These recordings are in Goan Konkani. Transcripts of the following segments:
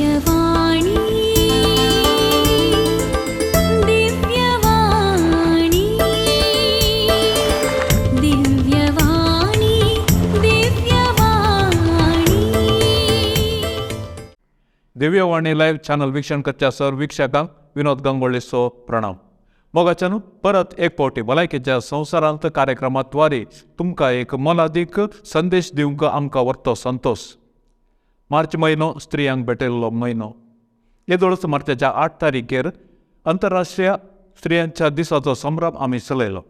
दिव्यवाणी, दिव्यवाणी, दिव्यवाणी, दिव्यवाणी. दिव्यवाणी लायव्ह चॅनल वीक्षण करच्या सर वीक्षकांक विनोद गंगोळीचो प्रणाम. मोगाच्यान परत एक फावटी भलायकेच्या संवसारांत कार्यक्रमाद्वारे तुमकां एक मोलादीक संदेश दिवंक आमकां व्हरतो संतोश. मार्च म्हयनो स्त्रियांक भेटयल्लो म्हयनो. येदोळच मार्चाच्या 8 तारखेर अंतरराष्ट्रीय स्त्रियांच्या दिसाचो संभ्रम आमी चलयलो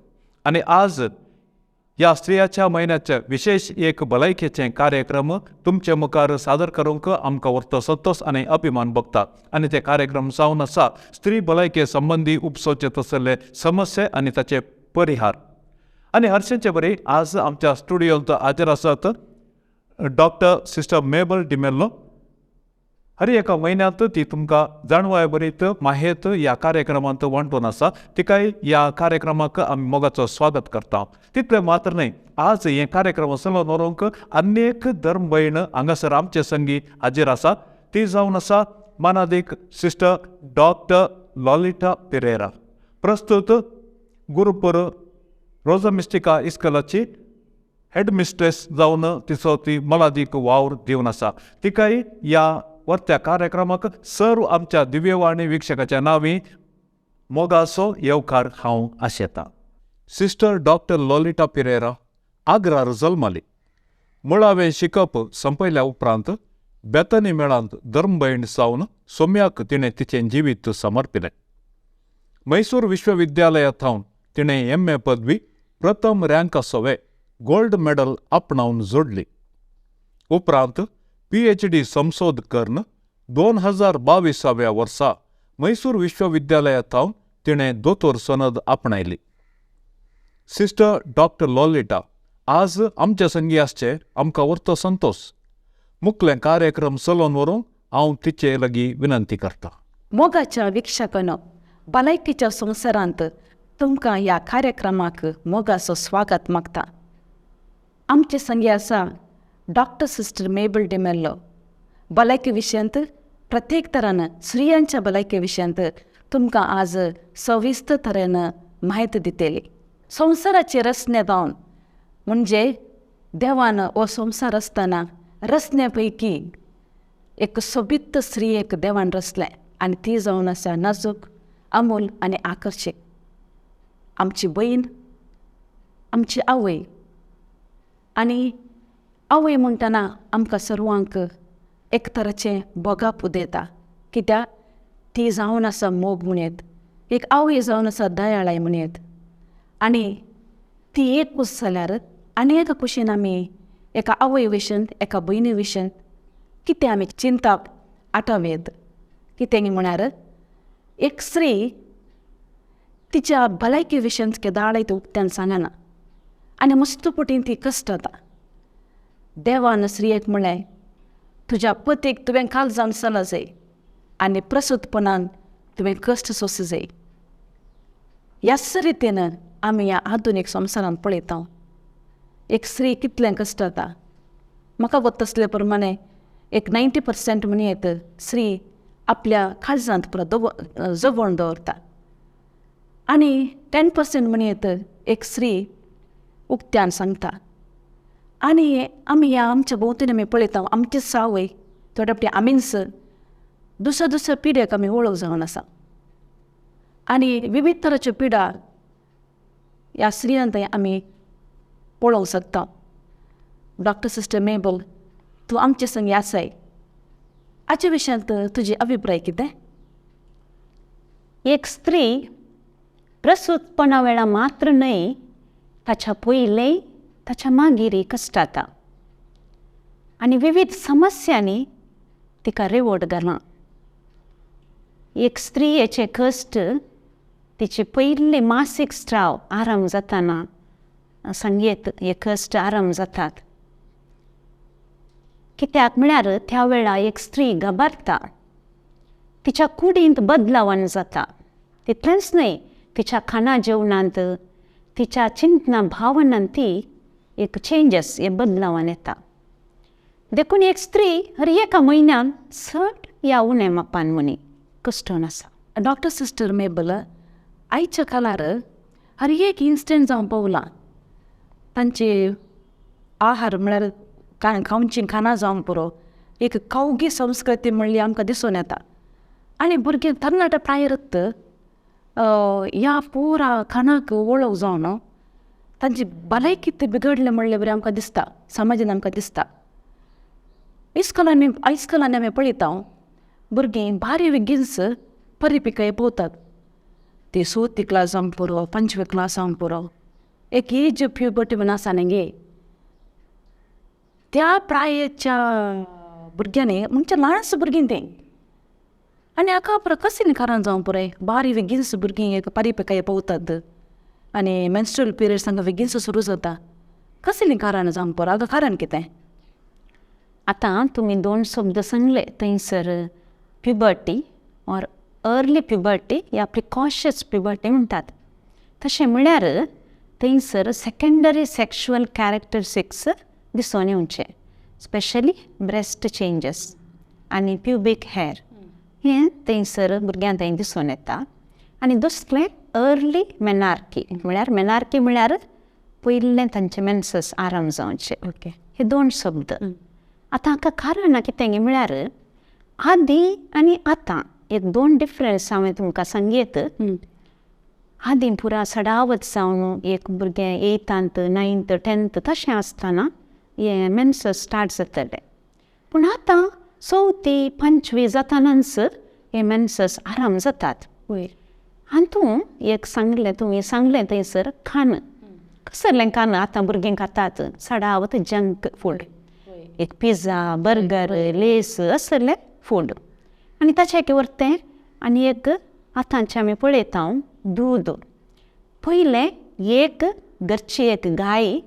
आनी आज ह्या स्त्रियाच्या म्हयन्याचे विशेष एक भलायकेचे कार्यक्रम तुमचे मुखार सादर करूंक आमकां व्हरतो संतोश आनी अभिमान भोगता. आनी ते कार्यक्रम जावन आसा स्त्री भलायके संबंदी उपसोचे तसले समस्या आनी ताचे परिहार. आनी हर्षेचे बरी आज आमच्या स्टुडियोंत हाजीर आसात डॉक्टर सिस्टर मेबल डिमेल्लो. हर एका म्हयन्यांत ती तुमकां जाणवाय बरीत माहेत ह्या कार्यक्रमांत वांटून आसा. तिकाय ह्या कार्यक्रमाक आमी मोगाचो स्वागत करता. तितलें मात्र न्हय, आज हे कार्यक्रम चलोवन व्हरूंक अनेक धर्म भयण हांगासर आमचे संगी हाजीर आसा. ती जावन आसा मानादीक सिस्टर डॉक्टर लॉलिटा पिरेरा, प्रस्तुत गुरुपूर रोजा मिस्टिका इस्कलाची हेड मिस्ट्रेस जावन तिचो ती मोलादीक वावर दिवन आसा. तिकाय ह्या वर्त्या कार्यक्रमाक सर्व आमच्या दिव्यवाणी वीक्षकाच्या नांवी मोगाचो येवकार हांव आशेतां. सिस्टर डॉक्टर लॉलिटा पिरेरा आग्रार जल्मली. मुळावें शिकप संपयल्या उपरांत बेतनी मेळांत धर्मभयण जावन सोम्याक तिणें तिचें जिवीत समर्पिलें. मैसूर विश्वविद्यालया थावन तिणें एम ए पदवी प्रथम रँका सोवे गोल्ड मेडल आपणावन जोडली. उपरांत PhD संशोध करून 2022व्या वर्सा मैसूर विश्वविद्यालया थावन तिणें दोतोर सनद आपणायली. सिस्टर डॉक्टर लॉलिटा आज आमच्या संगी आसचे आमकां व्हरतो संतोश. मुखले कार्यक्रम चलोवन व्हरूंक हांव तिचे लागीं विनंती करता. मोगाच्या वीक्षकांनो, भलायकेच्या संवसारांत तुमकां ह्या कार्यक्रमाक मोगाचो स्वागत मागता. आमचे संगी आसा डॉक्टर सिस्टर मेबल डिमेल्लो. भलायके विशयांत प्रत्येक तरान स्त्रियांच्या भलायके विशयांत तुमकां आज सविस्त तरेन म्हायती दितली. संवसाराचे रचने जावन म्हणजे देवान हो संवसार आसतना रचने पैकी एक सोबीत स्त्रियेक देवान रचलें आनी ती जावन आसा नाजूक, अमूल आनी आकर्शीक. आमची भयण, आमची आवय. आनी आवय म्हणटना आमकां सर्वांक एक तराचें भोगाप उदयता, कित्याक ती जावन आसा मोग म्हणयत, एक आवय जावन आसा दयाळाय म्हणयत. आनी ती एकूच जाल्यार आनी एका कुशीन आमी एका आवय विशयन, एका भयणी विशयन कितें आमी चिंताप आठवयत. कितें म्हळ्यार एक स्त्री तिच्या भलायके विशयन केदाळय ती उक्त्यान सांगना आनी मस्तपटीन ती कश्ट जाता. देवान स्त्रियेक म्हणलें, तुज्या पतीक तुवें काल जावन चला जाय आनी प्रसूतपणान तुवें कश्ट सोंस जाय. ह्याच रितीन आमी ह्या आधुनीक संवसारांत पळयता एक स्त्री कितलें कश्ट जाता. म्हाका वत तसले प्रमाणे एक 90% म्हणयत स्त्री आपल्या काळजांत पुरो जगोवन दवरता आनी 10% म्हणयत एक स्त्री उक्त्यान सांगता. आनी आमी ह्या आमच्या भोंवतणी आमी पळयता आमची सावय थोडे फावटी आमीच दुसऱ्या दुसऱ्या पिड्याक आमी वळख जावन आसा आनी विविध तराच्यो पिडा ह्या स्त्रियांत आमी पळोवंक शकता. डॉक्टर सिस्टर मेबल, तूं आमचे संगी आसाय, हाचे विशयांत तुजी अभिप्राय कितें? एक स्त्री प्रसूतपणा वेळा मात्र न्हय, ताच्या पयलें ताच्या मागीर कश्टाता आनी विविध समस्यांनी तिका रेवट घालां. एक स्त्रियेचे कश्ट तिचे पयले मासीक स्त्राव आराम जाताना सांगयेत हे कश्ट आराम जातात. कित्याक म्हळ्यार त्या वेळा एक स्त्री घाबरता, तिच्या कुडींत बदलावन जाता. तितलेंच न्हय, तिच्या खाणा जेवणांत, तिच्या चिंतना भावनांत ती एक चेंजस हे बदलावन येता. देखून एक स्त्री हर एका म्हयन्यान चड या उणें मापान म्हणी कश्टन आसा. डॉक्टर सिस्टर मेबल, आयच्या काळार हर एक इन्स्टंट जावन पावलां. तांचे आहार म्हळ्यार खावचीं खाणां जावंक पुरो, एक खावगी संस्कृती म्हणली आमकां दिसून येता. आनी भुरगीं तरणाटे प्रायरत ह्या पुरा खाणाक वळख जावन तांची भलायकी बिगडलें म्हणलें बरें आमकां दिसता, समाजान आमकां दिसता. इस्कोलांनी हायस्कुलांनी आमी पळयता भुरगीं भारी बेगीनच परिपिकाय पळोवतात. ती चवथी क्लास जावंक पुरो, पंचवी क्लास जावंक पुरो, एक एज प्युबर्टी म्हूण आसा न्ही गे, त्या प्रायेच्या भुरग्यांनी म्हणजे ल्हानच भुरगीं तीं. आनी हाका पुरो कसलें कारण जावंक पुरो बारी बेगीनच भुरगीं एक परिपिकाय पळोवतात आनी मेन्स्ट्रुअल पिरियड्स तांकां बेगीनच सुरू जाता, कसलें कारण जावंक पुरो, हाका कारण कितें? आतां तुमी दोन शब्द सांगले थंयसर, प्युबर्टी ऑर अर्ली प्युबर्टी या प्रिकॉशियस प्युबर्टी म्हणटात. तशें म्हळ्यार थंयसर सेकेंडरी सॅक्शुअल कॅरेक्टरिस्टिक्स दिसून येवचे, स्पेशली ब्रेस्ट चेंजस आनी प्युबीक हेर हें थंयसर भुरग्यां थंय दिसून येता. आनी दुसरें अर्ली मेनार्की म्हळ्यार, मेनार्की म्हळ्यार पयलें तांचे मेन्सस आराम जावचे. ओके, हे दोन शब्द. आतां हाका कारणां कितें म्हळ्यार आदीं आनी आतां एक दोन डिफरन्स हांवें तुमकां सांगयत. आदीं पुरा सडावत जावन एक भुरगें एतांत नायन्थ टेंथ तशें आसतना हें मेन्सस स्टार्ट जातलें, पूण आतां चवथी पंचवी जातनाच हे मेन्सस आराम जातात. हातूं एक सांगलें तुमी सांगलें थंयसर खाण, कसलें खाण आतां भुरगीं खातात सडावत जंक फूड, एक पिझ्झा, बर्गर, लेस असलें फूड. आनी ताचें वरतें आनी एक आतांचें आमी पळयता दूद. पयलें एक घरची एक गाय,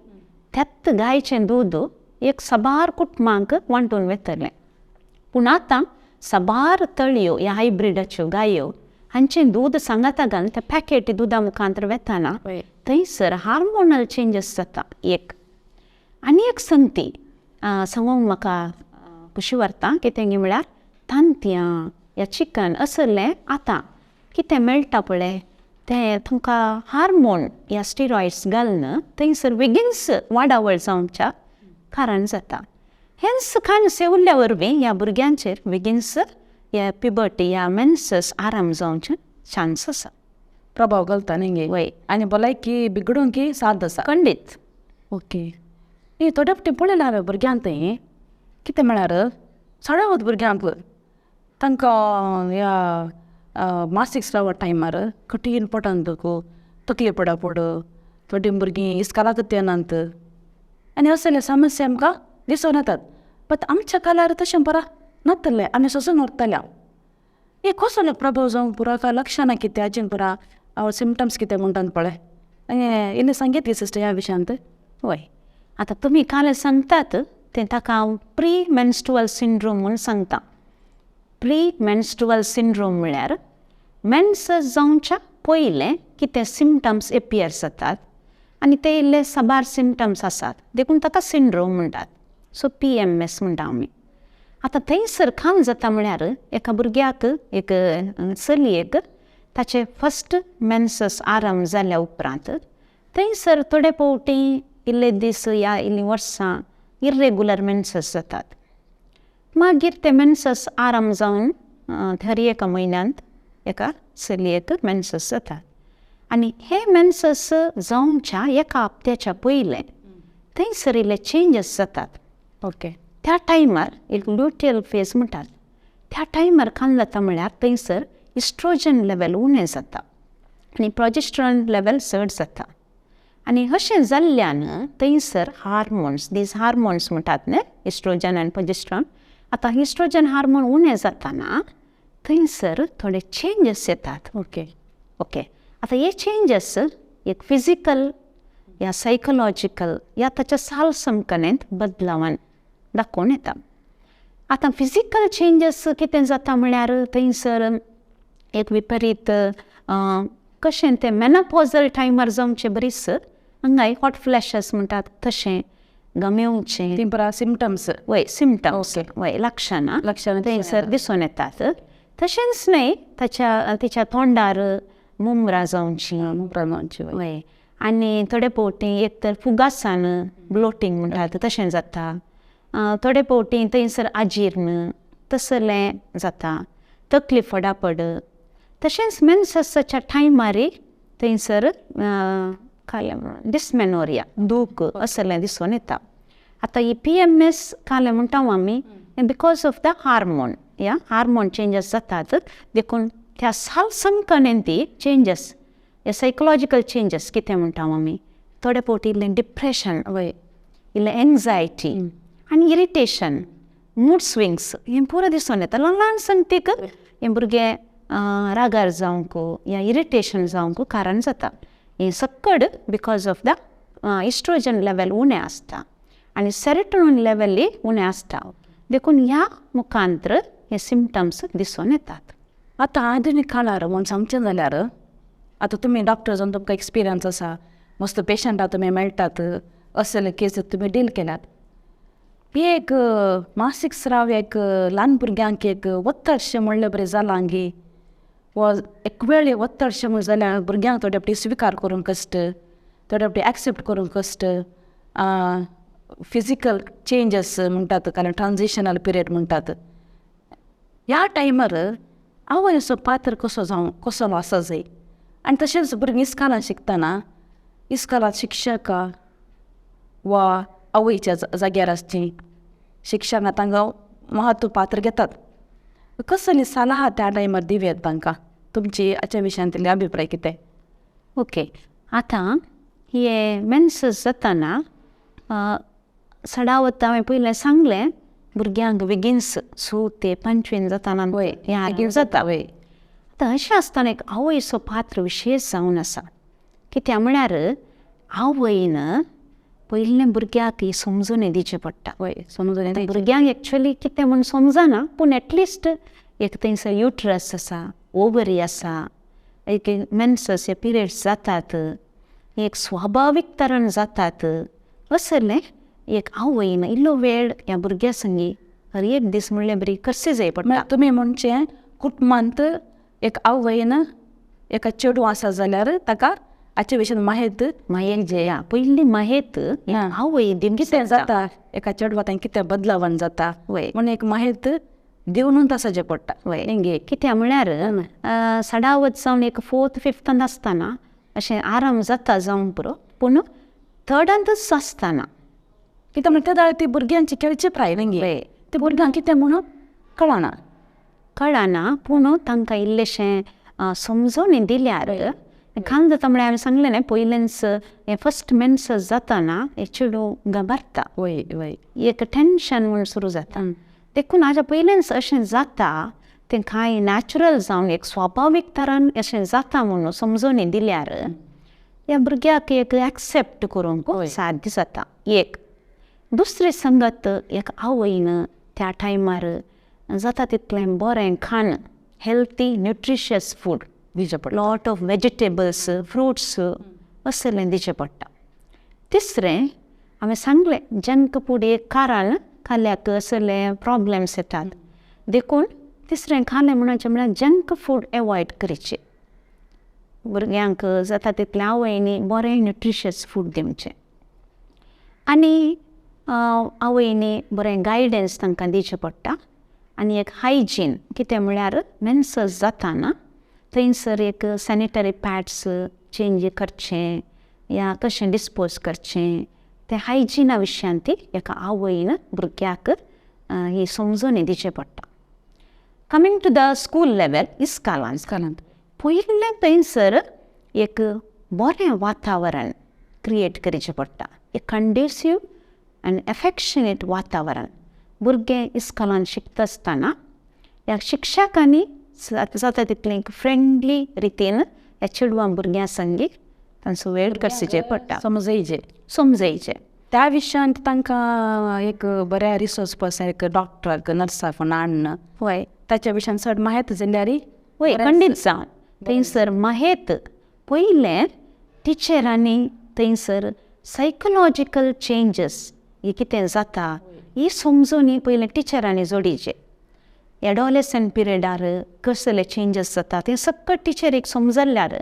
त्याच गायचें दूद एक साबार कुटुंबांक वांटून वतलें, पूण आतां साबार तळयो ह्या हायब्रिडाच्यो गायो हांचें दूद सांगाता घालून त्या पॅकेट दुदा मुखांत वेताना थंयसर हार्मोनल चेंजस जाता. एक आनी एक संती सांगूंक म्हाका खुशी व्हरता कितें म्हळ्यार तांतयां या चिकन असलें आतां कितें मेळटा पळय तें तुमकां हार्मोन या स्टिरॉयड्स घालून थंयसर बेगीनच वाडावळ जावच्या कारण जाता. हेंच खाण सेवल्ल्या वरवीं ह्या भुरग्यांचेर बेगीनच ह्या प्युबर्टी ह्या मेन्सस आराम जावचे चान्स आसा, प्रभाव घालता न्ही गे. वय, आनी भलायकी बिगडूंक साद आसा. खंडीत. ओके, न्ही थोडे फावटी पळयलां हांवें भुरग्यांक थंय कितें म्हळ्यार सडावत भुरग्यांक तांकां ह्या मासीक स्रावा टायमार कठीण पोटान दुखो, तकली पडापड, थोडीं भुरगीं इस्कालाकूच येनात आनी असले समस्या आमकां दिसून येतात. बट आमच्या काळार तशें बरा नातलें, आमी सोंसून उरताले. हे कसलो प्रभाव जावंक पुरो काय लक्षणां कितें हाचें पुरा सिमटम्स कितें म्हणटात पळय, इल्लें सांगीत गे सिस्टर ह्या विशयांत. वय, आतां तुमी काल सांगतात तें ताका हांव प्री मेन्स्ट्रुअल सिंड्रोम म्हूण सांगता. प्री मेन्स्ट्रुअल सिंड्रोम म्हळ्यार मेन्सस जावच्या पयलें कितें सिमटम्स एपियर जातात आनी ते इल्ले साबार सिमटम्स आसात देखून ताका सिंड्रोम म्हणटात. सो PMS म्हणटा आमी. आतां थंयसर खाम जाता म्हळ्यार एका भुरग्याक एक चलयेक ताचे फस्ट मेन्सस आराम जाल्या उपरांत थंयसर थोडे फावटी इल्ले दीस या इल्लीं वर्सां इरेगुलर मेन्सस जातात. मागीर ते मेन्सस आराम जावन हर एका म्हयन्यांत एका चलयेक मेन्सस जातात. आनी हे मेन्सस जावच्या एका हप्त्याच्या पयलें थंयसर इल्ले चेंजस जातात. ओके, त्या टायमार एक ल्युटियल फेज म्हणटात, त्या टायमार खाण जाता म्हळ्यार थंयसर इस्ट्रोजन लेवल उणें जाता आनी प्रोजेस्ट्रॉन लेवल चड जाता. आनी अशें जाल्ल्यान थंयसर हार्मोन्स, these hormones म्हणटात न्ही, इस्ट्रोजन आनी प्रोजेस्ट्रॉन. आतां इस्ट्रोजन हार्मोन उणें जाताना थंयसर थोडे चेंजस येतात. ओके ओके, आतां हे चेंजस एक फिजिकल या सायकोलॉजिकल या ताच्या साल समकणेंत बदलावान दाखोवन येता. आतां फिजिकल चेंजस कितें जाता म्हळ्यार थंयसर एक विपरीत कशें तें मेनोपॉजल टायमार जावचें बरीच हांगाय हॉट फ्लॅशस म्हणटात तशें, गमेवचें. तीं पुरा सिमटम्स. वय, सिमटम्स, वय, लक्षणां लक्षणां थंयसर दिसून येतात. तशेंच न्हय, ताच्या तिच्या तोंडार मुमरां जावचीं. मुमरां जावचीं. वय, आनी थोडे फावटी एक तर फुगासान ब्लोटींग म्हणटात तशें जाता. थोडे फावटी थंयसर आजीर्ण तसलें जाता, तकली फडाफड. तशेंच मेन्ससाच्या टायमार थंयसर काय डिसमेनोरिया, दूख असलें दिसून येता. आतां ही PMS कालें म्हणटा आमी, because of the hormone, या हार्मोन चेंजीस जातात, देखून त्या साल संकनेन ती चेंजीस, हे सायकोलॉजिकल चेंजीस कितें म्हणटा आमी, थोडे फावटी इल्लें डिप्रेशन, वय, इल्लें एन्जायटी आनी इरिटेशन, मूड स्विंग्स हें पुरो दिसून येता. ल्हान ल्हान संगतीक हें भुरगें रागार जावंक या इरिटेशन जावंक कारण जाता. हें सक्कड because of the oestrogen level उणें आसता आनी सेरेटोनीन लेवलय उणें आसता, देखून ह्या मुखांत्र हे सिमटम्स दिसून येतात. आतां आधुनीक काळार म्हूण सांगचें जाल्यार, आतां तुमी डॉक्टर जावन तुमकां एक्सपिरियन्स आसा, मस्त पेशंटां तुमी मेळटात, असले केस तुमी डील केल्यात. एक मासीक स्राव एक ल्हान भुरग्यांक एक ಒತ್ತಡ್शें म्हणलें बरें जालां गी, वा एक वेळ ಒತ್ತಡ್शें म्हण जाल्यार भुरग्यांक थोडे फावटी स्विकार करूंक कश्ट, थोडे फावटी एक्सेप्ट करूंक कश्ट, फिजिकल चेंजीस म्हणटात, कारण ट्रान्जिशनल पिरियड म्हणटात. ह्या टायमार आवयचो पात्र कसो जावं, कसो आसा जाय? आनी तशेंच भुरगीं इस्कालान शिकतना इस्कोलांत शिक्षकां वा आवयच्या जाग्यार आसचीं शिक्षकां तांकां म्हत्व पात्र घेतात. कसली सलाह त्या टायमार दिवं येता तांकां? तुमची हाच्या विशयांतली अभिप्राय कितें? ओके, आतां हे मेन्सस जाताना सडावत हांवें पयलें सांगलें, भुरग्यांक बेगीनच 4 ते 5वीन जाताना हें जाता. वय. आतां अशें आसतना एक आवयचो पात्र विशेश जावन आसा. कित्याक म्हळ्यार आवयन पयलें भुरग्याक ही समजून दिवचें पडटा. वय, समजून. भुरग्यांक एक्चुअली कितें म्हूण समजना, पूण एटलिस्ट एक थंयसर युट्रस आसा, ओवरी आसा, एक मेन्सस हे पिरियड्स जातात, एक स्वाभावीक तरान जातात, असलें एक आवयन इल्लो वेळ ह्या भुरग्या संगी हर एक दीस म्हणल्यार बरी करचे जाय पडटा. तुमी म्हणचें कुटुंबांत एक आवयन एका चेडूं आसा जाल्यार ताका हाचे विशीं माहित मागीर या पयली माहेत आवय दिवंक कितें जाता एका चेडवा कितें बदलावण जाता वय म्हूण एक माहित दिवनूच आसचें पडटा. वय, कित्याक म्हळ्यार सडावत जावन एक फोर्थ फिफ्तान आसतना अशें आराम जाता जावंक पुरो, पूण थर्डांतच आसतना कित्याक म्हणटा ते ती भुरग्यांची खेळची प्राय न्ही, ते भुरग्यांक कितें म्हणून कळना. कळना, पूण तांकां इल्लेशें समजोवणी दिल्यार कांय जाता. म्हळ्यार हांवें सांगलें न्ही पयलेंच, हें फस्ट मेन्सस जाताना हें चेडूं घाबरता. वय वय एक टेंशन म्हूण सुरू जाता. देखून हाज्या पयलेंच अशें जाता तें कांय नॅचरल जावन एक स्वाभावीक तरान अशें जाता म्हणून समजोवणी दिल्यार ह्या भुरग्याक एक एक्सेप्ट करूंक साध्य जाता. एक दुसरी संगत, एक आवयन त्या टायमार जाता तितलें बरें खाण, हेल्थी न्युट्रिशियस फूड दिवचें पडटा. लॉट ऑफ वेजिटेबल्स, फ्रुट्स असलें दिवचें पडटा. तिसरें हांवें सांगलें, जंक फूड एक कारण खाल्याक असले प्रॉब्लम्स येतात. देखून तिसरें खालें म्हणचे म्हळ्यार जंक फूड एवॉयड करचें. भुरग्यांक जाता तितलें आवयनी बरें न्युट्रिशियस फूड दिवचें आनी आवयनी बरें गायडन्स तांकां दिवचें पडटा. आनी एक हायजीन, कितें म्हळ्यार मेन्सस जाताना थंयसर एक सॅनिटरी पॅड्स चेंज करचें या कशें डिस्पोज करचें, तें हायजिना विशयान ती एका आवयन भुरग्याक ही समजोवणी दिवचें पडटा. Coming to the school level, इस्कालान इस्कालांत पयलें थंयसर एक बरें वातावरण क्रिएट करचें पडटा, एक कंड्युसीव आनी एफेक्शनेट वातावरण. भुरगें इस्कोलान शिकता आसतना ह्या शिक्षकांनी जाता तितलें एक फ्रेंडली रितीन ह्या चेडवां भुरग्यां संगी तांचो वेळ करचें पडटा. समजयचें. समजयचें. त्या विशयांत तांकां एक बऱ्या रिसोर्स पर्सन, एक डॉक्टराक, नर्साक हाडून वय ताच्या विशयान चड माहिती जाल्यार. वय, खंडीत जावन थंयसर माहेत पयलें टिचरांनी थंयसर सायकोलॉजिकल चेंजीस ही कितें जाता ही समजून पयलीं टिचरांनी जोडीचे. एडोलेसंट पिरियडार कसले चेंजीस जाता तें सगळें टिचरीक समजल्यार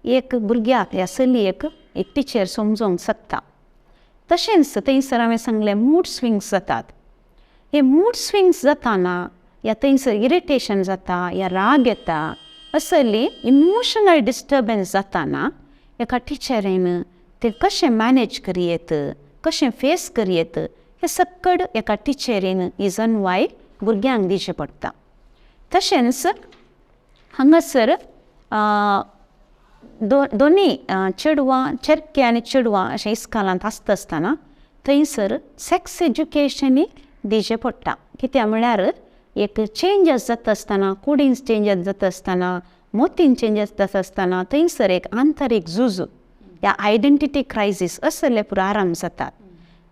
एक भुरग्याक ह्या चलयेक एक टिचर समजोंक शकता. तशेंच थंयसर हांवें सांगलें मूड स्विंग्स जातात. हे मूड स्विंग्स जाताना या थंयसर इरिटेशन जाता या राग येता असली इमोशनल डिस्टर्बन्स जाताना एका टिचरीन तें कशें मॅनेज करयेत, कशें फेस करयेत हें सगळें एका टिचरीन ही जनवाय भुरग्यांक दिवचें पडटा. तशेंच हांगासर दोनी चेडवां चेरके आनी चेडवां अशें इस्कालांत आसता आसतना थंयसर सॅक्स एज्युकेशनूय दिवचें पडटा. कित्याक म्हळ्यार एक चेंजस जाता आसतना, कुडीन चेंजस जाता आसतना, मोतीन चेंजस जाता आसतना थंयसर एक आंतरीक झूज या आयडेंटिटी क्रायसीस असले पुरा आराम जातात.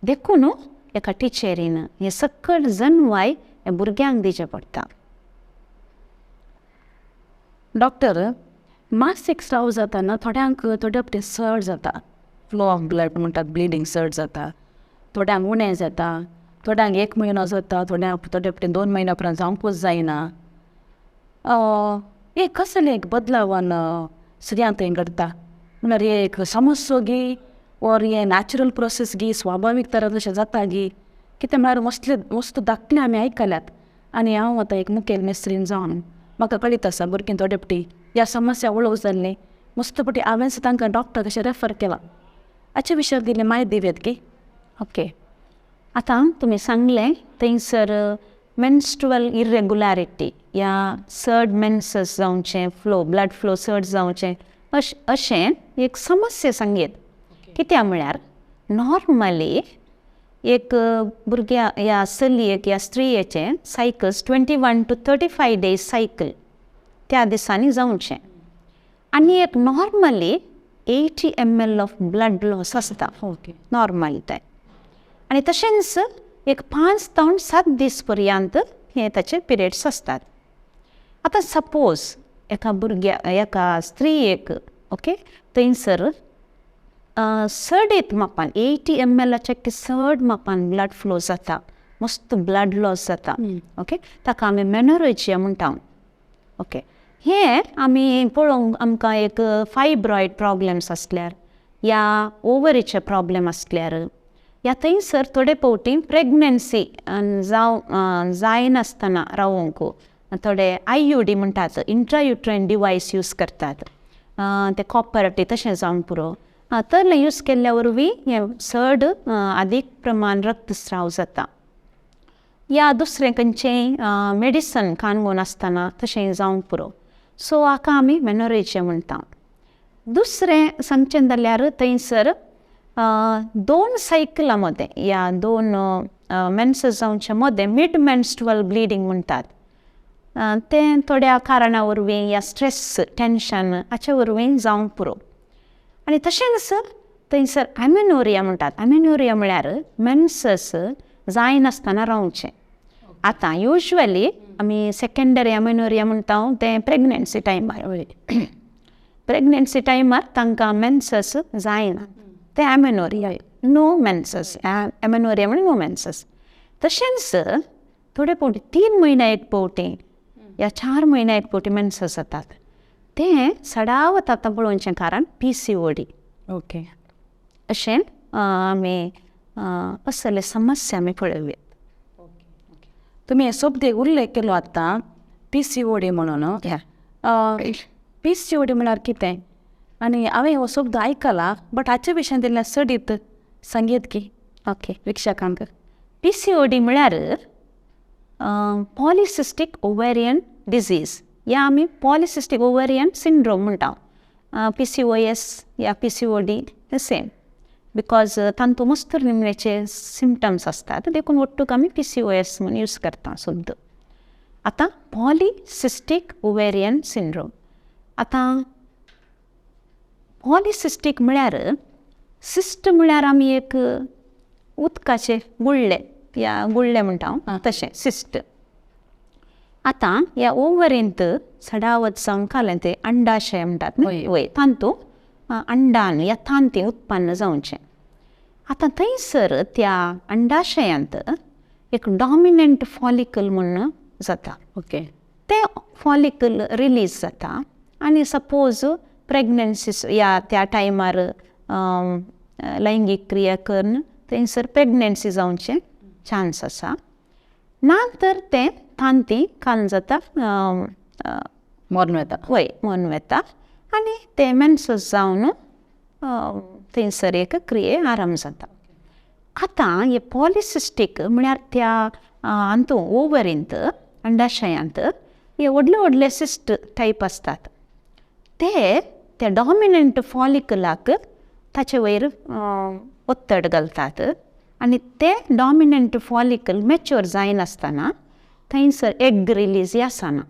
देखून एका टिचरीन हें सगळें जनवाय ह्या भुरग्यांक दिवचें पडटा. डॉक्टर, मासीक स्राव जाताना थोड्यांक थोडे फावटी चड जाता, फ्लो ऑफ ब्लड म्हणटात, ब्लिडींग चड जाता, थोड्यांक उणें जाता, थोड्यांक 1 म्हयनो जाता, थोड्यांक थोडे फावटी 2 म्हयन्या उपरांत जावंकूच जायना. एक कसलें एक बदलावान स्त्रियां थंय घडटा म्हणल्यार हे एक समस्या गी ओर हें नॅचरल प्रोसेस गी, स्वाभावीक तरेन अशें जाता गी कितें म्हळ्यार मसले मस्त दाखले आमी आयकल्यात. आनी हांव आतां एक मुखेल मेस्त्रीन जावन म्हाका कळीत आसा भुरगीं थोडे फावटी ह्या समस्या वळख जाल्ली मस्त फावटी हांवेंच तांकां डॉक्टर कशें रेफर केलां. हाचे विशयार दिल्ली म्हायती दिवयात की. ओके, आतां तुमी सांगलें थंयसर मेन्स्ट्रुअल इरेगुलरिटी या चड मेन्सस जावचें, फ्लो ब्लड फ्लो चड जावचें अशें एक समस्या सांगयेत. कित्याक म्हळ्यार नॉर्मली एक भुरग्या या चलयेक या स्त्रियेचें cycles 21 to 35 days cycle त्या दिसांनी जावचें आनी एक normally 80 ml of blood loss आसता नॉर्मली तें. आनी तशेंच एक 5 जावन 7 दीस पर्यंत हे ताचे पिरियड्स आसतात. आतां सपोज एका भुरग्या एका स्त्रियेक ओके थंयसर चडीत मापान 80 ml चड मापान ब्लड फ्लो जाता, मस्त ब्लड लॉस जाता ओके, ताका आमी मेनोरेजिया म्हणटा. ओके, हें आमी पळोवंक आमकां एक फायब्रॉयड प्रॉब्लम्स आसल्यार या ओवरीचे प्रॉब्लम आसल्यार या थंयसर थोडे फावटी प्रेगनन्सी जावं जायनासतना रावोंक थोडे IUD म्हणटात, इंट्रायुट्रायन डिवायस यूज करतात, ते कॉपर टी तशें जावंक पुरो तरलें यूज केल्ल्या वरवीं हें चड अदीक प्रमाण रक्तस्राव जाता. या दुसरें खंयचेंय मेडिसन कानगून आसतना तशें जावंक पुरो. सो हाका आमी मेनोरेजिया म्हणटा. दुसरें सांगचें जाल्यार थंयसर 2 सायकलां मदें या 2 मेन्सस जावचे मदें मिड मेन्स्ट्रुअल ब्लिडींग म्हणटात, तें थोड्या कारणां वरवीं या स्ट्रेस टेंशन हाचे वरवीं जावंक पुरो. आनी तशेंच थंयसर एमेनोरिया म्हणटात. एमेनोरिया म्हळ्यार मेन्सस जायनासतना रावचें. आतां युज्वली आमी सेकेंडरी एमेनोरिया म्हणटा तें प्रेगनन्सी टायमार, प्रेगनन्सी टायमार तांकां मेन्सस जायना तें एमेनोरिया, नो मेन्सस, एमेनोरिया म्हळ्यार नो मेन्सस. तशेंच थोडे फावटी 3 म्हयन्या एक फावटी या 4 म्हयन्या एक फावटी मेन्सस जातात, तें सडावत आतां पळोवचें कारण PCOD. Okay, अशें आमी असले समस्या आमी पळोवया. तुमी हे शब्द उल्लेख केलो आतां PCOD म्हणून. PCOD म्हळ्यार कितें आनी हांवें हो शब्द आयकला बट हाचे विशयान दिल्लें चडीत सांगयेत की ओके प्रेक्षकांक. PCOD म्हळ्यार पॉलिसिस्टीक ओवेरियन डिजीज या आमी पॉलिसिस्टीक ओवेरियन सिंड्रोम म्हणटा. PCOS या PCOD same, because तांतूं मस्त निमण्याचे सिमटम्स आसतात देखून ಒಟ್ಟುक आमी PCOS म्हूण यूज करता शब्द. आतां पॉलिसिस्टीक ओवेरियन सिंड्रोम. आतां पॉलिसिस्टीक म्हळ्यार सिस्ट म्हळ्यार आमी एक उदकाचे गुळ्ळे या गुळ्ळे म्हणटा तशें सिस्ट. आतां ह्या ओवरींत सडावत जावन घालें तें अंडाशय म्हणटात न्हय, वय तांतू अंडान या तांती उत्पन्न जावचें. आतां थंयसर त्या अंडाशयांत एक डॉमिनंट फॉलिकल म्हूण जाता. ओके. तें फॉलिकल रिलीज जाता आनी सपोज प्रेग्नन्सी या त्या टायमार लैंगीक क्रिया करून थंयसर प्रेग्नन्सी जावचें चान्स आसा. ना तर तें तांती काल जाता, मरून वता. वय, मरून वता आनी तें मेन्सस जावन थंयसर एक क्रिये आरंभ जाता. आतां हे पॉलिसिस्टीक म्हळ्यार त्या हातूंत ओवरींत अंडाशयांत हे व्हडले व्हडले सिस्ट टायप आसतात, ते त्या डॉमिनंट फॉलिकलाक ताचे वयर ಒತ್ತಡ घालतात आनी ते डॉमिनंट फॉलिकल मॅच्योर जायनासतना थंयसर एग रिलीज आसना.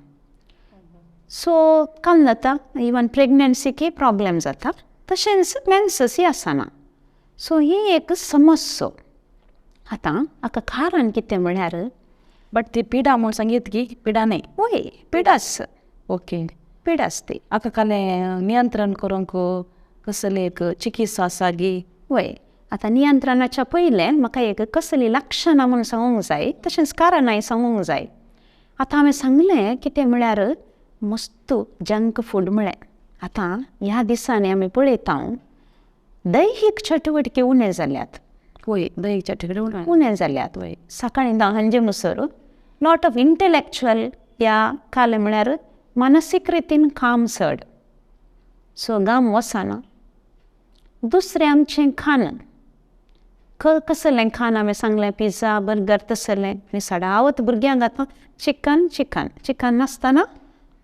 सो काम जाता, इवन प्रेग्नन्सीकय प्रॉब्लेम जाता, तशेंच मेन्ससूय आसना. सो ही एक समस्या. आतां हाका कारण कितें म्हळ्यार, बट ती पिडा म्हूण सांगीत की पिडा न्हय? वय, पिडाच. ओके, पिडाच ती. हाका कालें नियंत्रण करूंक कसली एक चिकित्सा आसा गी? वय, आतां नियंत्रणाच्या पयलें म्हाका एक कसली लक्षणां म्हूण सांगूंक जाय, तशेंच कारणांय सांगूंक जाय. आतां हांवें सांगलें कितें म्हळ्यार मस्त जंक फूड म्हळें. आतां ह्या दिसांनी आमी पळयता दैहीक चटुवटिके उणें जाल्यात. वय, दैहीक चटुवटिके उणें जाल्यात. वय. सकाळीं 10 म्हणसर लॉट ऑफ इंटलेक्चुअल या कालें म्हळ्यार मानसीक रितीन काम चड, सो गाम वचना. दुसरें आमचें खाण, कसलें खाण हांवें सांगलें, पिझ्झा बर्गर तसलें. आनी सदांच भुरग्यांक आतां चिकन चिकन चिकन नासतना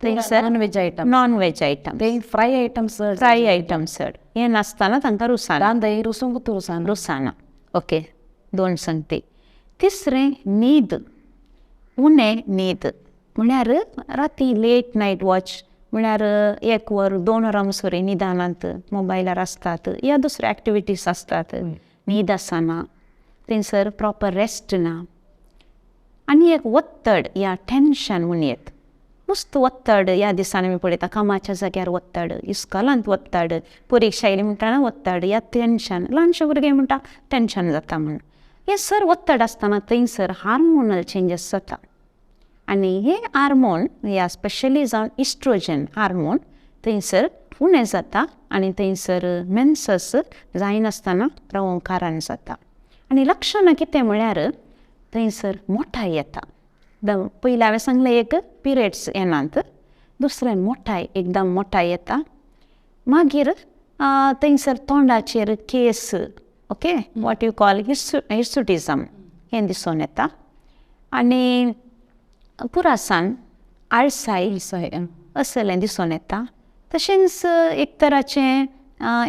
थंयसर non veg item, non veg item, ते फ्राय आयटम चड, फ्राय आयटम चड, हें नासतना तांकां रुसाना, रांदय रुसूंक रुसाना, रुसाना. ओके, दोन सांगते. तिसरें न्हीद, उणें न्हीद म्हळ्यार राती लेट नायट वॉच, म्हळ्यार 1 वर 2 वरां म्हणसर न्हिदनात, मोबायलार आसतात या दुसऱ्यो एक्टिविटीज आसतात, न्हीद आसना, थंयसर प्रॉपर रेस्ट ना. आनी एक ಒತ್ತಡ या टेन्शन म्हूण येत, मस्त ಒತ್ತಡ. ह्या दिसांनी आमी पळयता कामाच्या जाग्यार ಒತ್ತಡ, इस्कॉलांत ಒತ್ತಡ, परिक्षा येयली म्हणटना ಒತ್ತಡ या टेन्शन, ल्हानशे भुरगे म्हणटा टेन्शन जाता म्हूण. हें सर ಒತ್ತಡ आसतना थंयसर हार्मोनल चेंजीस जाता आनी हे हार्मोन ह्या स्पेशली जावन इस्ट्रोजन हार्मोन थंयसर उणें जाता आनी थंयसर मेन्सस जायनासतना रावोंक कारण जाता. आनी लक्षणां कितें म्हळ्यार थंयसर मोठाय येता. पयलीं हांवें सांगलें एक पिरियड्स येनात, दुसरें मोठाय, एकदम मोठाय येता. मागीर थंयसर तोंडाचेर केस, okay, what you call hirsutism, हें दिसून येता. आनी पुरासान आळसाय असलें दिसून येता. तशेंच एक तराचें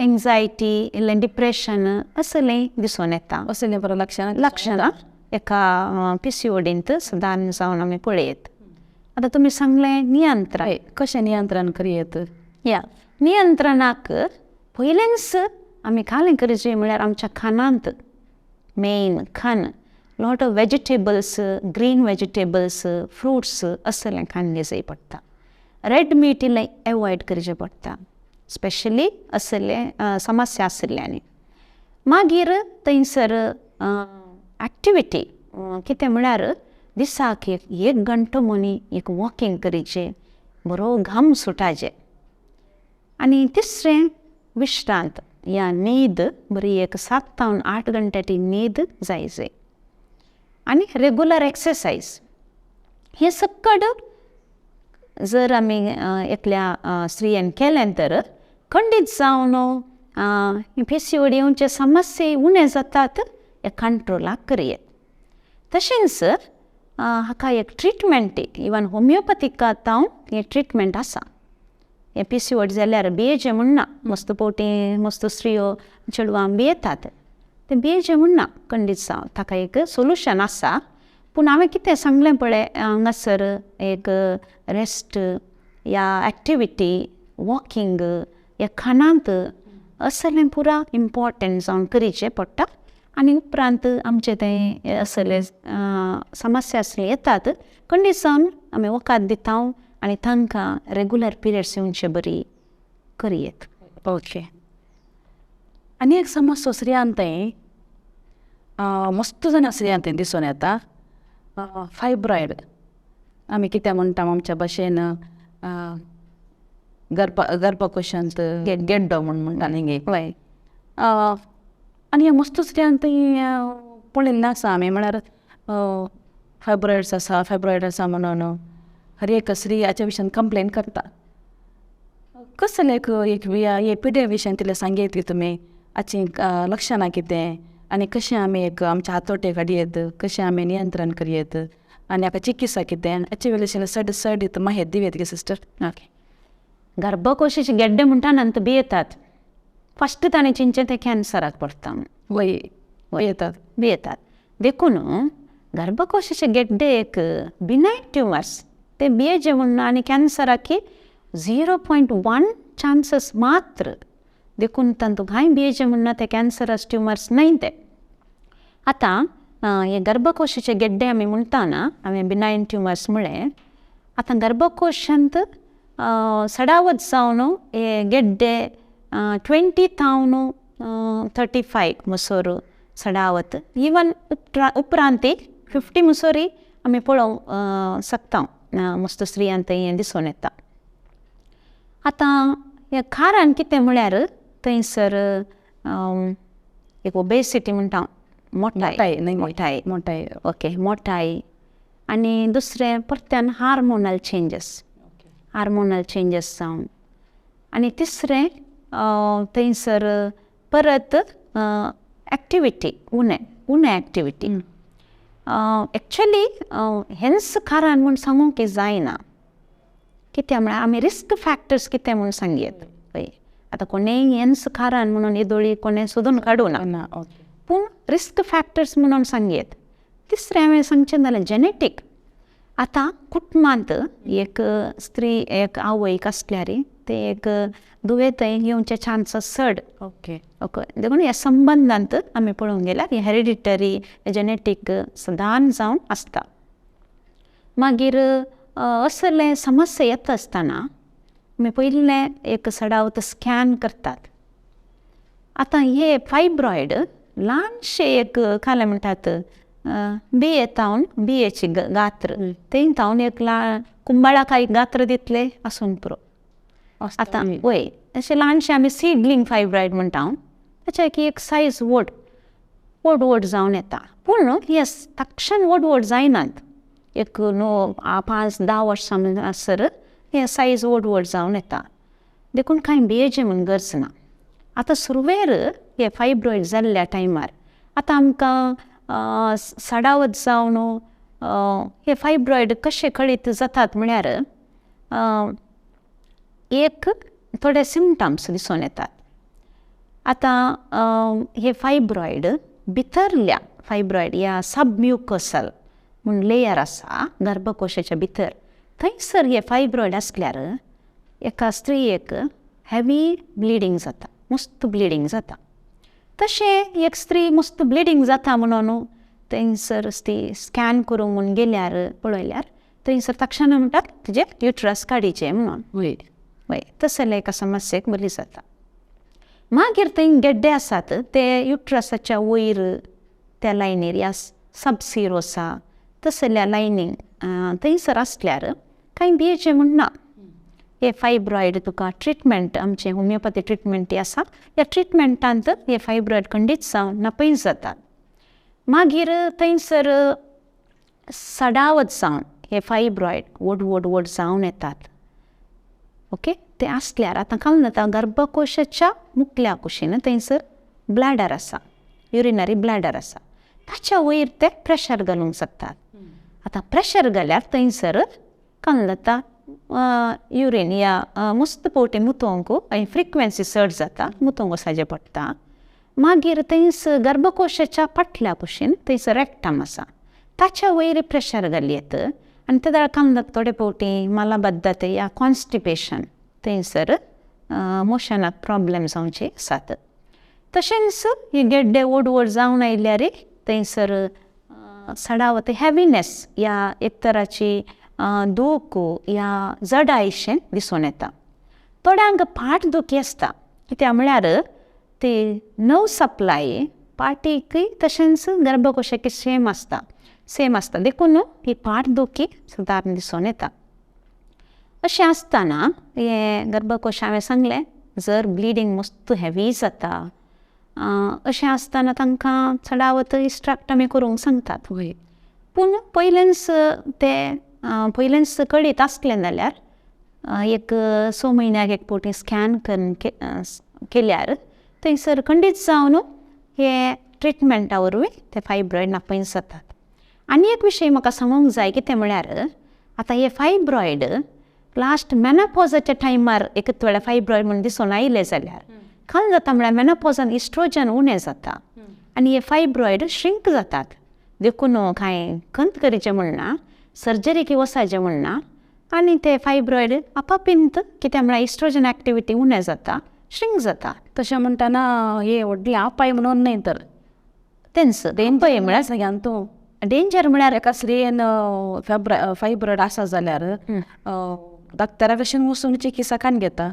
एंग्जायटी, इल्लें डिप्रेशन असलें दिसून येता. असलें बरें लक्षणां, लक्षणां एका पीसीओडींत सदां जावन आमी पळयत. आतां तुमी सांगलें नियंत्रण, कशें नियंत्रण करयेत? या नियंत्रणाक पयलेंच आमी कालें करचें म्हळ्यार आमच्या खाणांत मेन खाण lot of vegetables, green vegetables, fruits असलें खाणलें जाय पडटा. रेड मीट इल्लें एवॉयड करचें पडटा, स्पेशली असले समस्या आशिल्ल्यांनी. मागीर थंयसर एक्टिविटी कितें म्हळ्यार दिसाक एक घंटो मनी एक वॉकिंग करचें, बरो घाम सुटाचें. आनी तिसरें विश्रांत या न्हीद बरी एक 7 ते 8 घंट्याची न्हीद जाय जाय. आनी रेगुलर एक्सरसायज. हें सक्कड जर आमी एकल्या स्त्रियेन केलें तर खंडीत जावन पीसीओडी येवचे समस्या उणें जातात, हे कंट्रोलाक करयेत. तशेंच हाका एक ट्रिटमेंट, इवन होमियोपॅथीक आतां हें ट्रिटमेंट आसा. हें पीसीओडी जाल्यार भियेचें म्हूण ना, मस्त फावटी मस्त स्त्रियो चेडवां भियेतात, तें भियेचें म्हूण ना, खंडीत जावन ताका एक सोल्युशन आसा. पूण हांवें कितें सांगलें पळय हांगासर एक रेस्ट या एक्टिविटी, वॉकिंग, ह्या खाणांत असलें पुरा इम्पॉर्टंट जावन करचें पडटा. आनी उपरांत आमचें तें असले समस्या आसले येतात, खंडीत जावन आमी वखद दिता आनी तांकां रेगुलर पिरियड्स येवचे बरी करयेत. ओके. आनी एक समस्या स्त्रियान तें मस्त जाण स्त्रियांक तें दिसून येता. फायब्रॉयड आमी कितें म्हणटा आमच्या भाशेन, गर्भकोशांत गेड्डो म्हूण म्हणटा न्ही गे. वय. आनी हें मस्त स्त्रियांक थंय पळयल्लें आसा आमी, म्हळ्यार फायब्रॉयड्स आसा, फायब्रॉयड आसा म्हणून हर एक स्त्री हाच्या विशयान कंप्लेन करता. कसलें एक एक हे पिडे विशयान तितलें सांगयत की तुमी हाचीं लक्षणां कितें आनी कशें आमी एक आमच्या हातोटेक हाडयेत, कशें आमी नियंत्रण करयेत आनी हाका चिकित्सा कितें, हाचे वयले चड चड माहिती दिवयेत गे सिस्टर. ओके. गर्भकोशाचे गेड्डे म्हणटा नंतर भियेतात. फस्ट ताणें चिंतचें तें कॅन्सराक पडटा. वय, येतात. भियेतात. देखून गर्भकोशाचे गेड्डे एक बिनायन ट्युमर्स, ते भियेचे म्हूण आनी कॅन्सराक 0.1 चान्सीस मात्र. देखून तांतूं कांय भियेचें म्हूण ना, ते कॅन्सरस ट्युमर्स न्हय ते. आतां हे गर्भकोशाचे गेड्डे आमी म्हणटा ना, हांवें बिनायन ट्युमर्स म्हळें. आतां गर्भकोशांत सडावत जावन हे गेड्डे 20 थावन 35 मुसोर सडावत, इवन उपरांत 50 मुसोरी आमी पळोवंक शकता, मस्त स्त्रियांत हें दिसून येता. आतां हें कारण कितें म्हळ्यार थंयसर एक ओबेसिटी म्हणटा, मोटाय, मोटाय, मोटाय. ओके, मोटाय. आनी दुसरें परत्यान हार्मोनल चेंजीस, हार्मोनल चेंजीस जावन. आनी तिसरें थंयसर परत एक्टिविटी उणें, उणें एक्टिविटी. एक्चुली हेंच कारण म्हूण सांगूंक जायना. कित्याक म्हळ्यार आमी रिस्क फॅक्टर्स कितें म्हूण सांगयत. पळय आतां कोणेय हेंच कारण म्हणून येदोळी कोणें सोदून काडूं ना, पूण रिस्क फॅक्टर्स म्हणून सांगयत. तिसरें हांवें सांगचें जाल्यार जेनेटीक. आतां कुटुंबांत एक स्त्री, एक आवयक आसल्यार ते एक दुयेंत येवचे चान्सीस चड. ओके. ओके. देखून ह्या संबंदांत आमी पळोवंक गेल्यार हेरिडिटरी, जेनेटीक सदांच जावन आसता. मागीर असले समस्या येता आसतना आमी पयलें एक सडावत स्कॅन करतात. आतां हे फायब्रॉयड ल्हानशें एक कालें म्हणटात बिये तावन, बियेची गात्र थंय तावन एक कुंबाळाक एक गात्र दितले आसून पुरो. आतां वय अशें ल्हानशें आमी सिडलींग फायब्रॉयड म्हणटा, ताच्या एक सायज व्हड व्हड व्हड जावन येता. पूण हे तक्षण व्हड व्हड जायनात, एक 9, 5, 10 वर्सां म्हणसर हे सायज व्हड व्हड जावन येता. देखून कांय भियेचें म्हूण गरज ना. आतां सुरवेर हे फायब्रॉयड जाल्ल्या टायमार आतां आमकां सडावत जावन हे फायब्रॉयड कशे कळीत जातात म्हळ्यार एक थोडे सिमटम्स दिसून येतात. आतां हे फायब्रॉयड भितरल्या फायब्रॉयड ह्या सबम्युकोसल म्हूण लेयर आसा गर्भकोशाच्या भितर, थंयसर हे फायब्रॉयड आसल्यार एका स्त्रियेक हेवी ब्लिडींग जाता, मस्त ब्लिडींग जाता. तशें एक स्त्री मस्त ब्लिडींग जाता म्हणून थंयसर ती स्कॅन करूंक म्हूण गेल्यार पळयल्यार थंयसर तक्षणा म्हणटात तुजें युट्रस काडीचें म्हणून. वय. वय, तसले एका समस्येक बरी जाता. मागीर थंय गेड्डे आसात ते युट्रसाच्या वयर त्या लायनीर ह्या सबसिरोसा तसल्या लायनींग थंयसर आसल्यार कांय भियेचें म्हूण ना. हे फायब्रॉयड तुका ट्रिटमेंट, आमचें होमियोपॅथी ट्रिटमेंट आसा, ह्या ट्रिटमेंटांत हे फायब्रॉयड खंडीत जावन नापयस जातात. मागीर थंयसर सडावत जावन हे फायब्रॉयड व्हड व्हड व्हड जावन येतात. ओके, ते आसल्यार आतां काल जाता गर्भकोशाच्या मुखल्या कुशीन थंयसर ब्लॅडर आसा, युरिनरी ब्लॅडर आसा, ताच्या वयर ते प्रेशर घालूंक शकतात. आतां प्रेशर घाल्यार थंयसर काल जाता युरीन या मस्त पोवटी मुतोंक फ्रिक्वेन्सी चड जाता, मुतोंक वचपाचें पडटा. मागीर थंयस गर्भकोशाच्या फाटल्या कुशीन थंयसर रेक्टम आसा, ताच्या वयर प्रेशर घालयत आनी ते काल जाता थोडे फावटी मलबद्धता या कॉन्स्टिपेशन थंयसर मोशनाक प्रॉब्लेम जावचे आसात. तशेंच हे गेड्डे व्हड व्हड जावन आयल्यार थंयसर सडावत हेविनेस या एक तराची दूख या जडायशें दिसून येता. थोड्यांक फाट दुखी आसता, कित्याक म्हळ्यार ती नर्व सप्लाय पाटीकय तशेंच गर्भकोशाक सेम आसता, सेम आसता. देखून ही पाट दुखी सदारण दिसून येता. अशें आसतना हे गर्भकोश हांवें सांगलें जर ब्लिडींग मस्त हेवी जाता अशें आसतना तांकां चडावत हिस्ट्रॅक्टमी करूंक सांगतात. पूण पयलेंच ते पयलेंच कळीत आसलें जाल्यार एक 6 म्हयन्याक एक फावटी स्कॅन करून केल्यार थंयसर खंडीत जावन हे ट्रिटमेंटा वरवीं ते फायब्रॉयड नापयस जातात. आनी एक विशय म्हाका सांगूंक जाय कितें म्हळ्यार आतां हे फायब्रॉयड लास्ट मेनोपॉजाच्या टायमार एक वेळा फायब्रॉयड म्हूण दिसून आयले जाल्यार काल जाता म्हळ्यार मेनोपॉजान इस्ट्रोजन उणें जाता आनी हे फायब्रॉयड श्रिंक जातात. देखून कांय खंत करचें म्हण ना, सर्जरीक वचपाचें म्हण ना आनी ते फायब्रॉयड आपापींत कित्याक म्हळ्यार इस्ट्रोजन एक्टिविटी उणें जाता, श्रिंक जाता. तशें म्हणटना हे व्हडलें आपाय म्हणून न्हय तर तेंच डेंजर म्हळ्यार सगळ्यान तूं डेंजर म्हळ्यार एका स्त्रियेन फायब्रॉयड आसा जाल्यार डॉक्टरा कशेन वचून चिकित्सा कान घेता,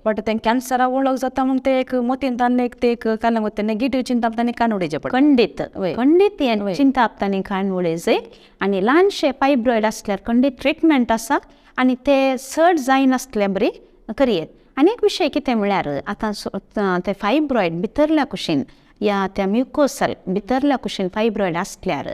बट तें कॅन्सरा वळख जाता म्हूण ते एक मतीन तांणी एक ते एक कान तें नेगेटीव चिंताप तांणी कान उडयचें पडटा. खंडीत खंडीत हें चिंताप तांणी कान उडयचें. आनी ल्हानशे फायब्रॉयड आसल्यार खंडीत ट्रिटमेंट आसा आनी ते चड जायनासले बरी करयेत. आनी एक विशय कितें म्हळ्यार आतां ते फायब्रॉयड भितरल्या कुशीन या त्या म्युकोसल भितरल्या कुशीन फायब्रॉयड आसल्यार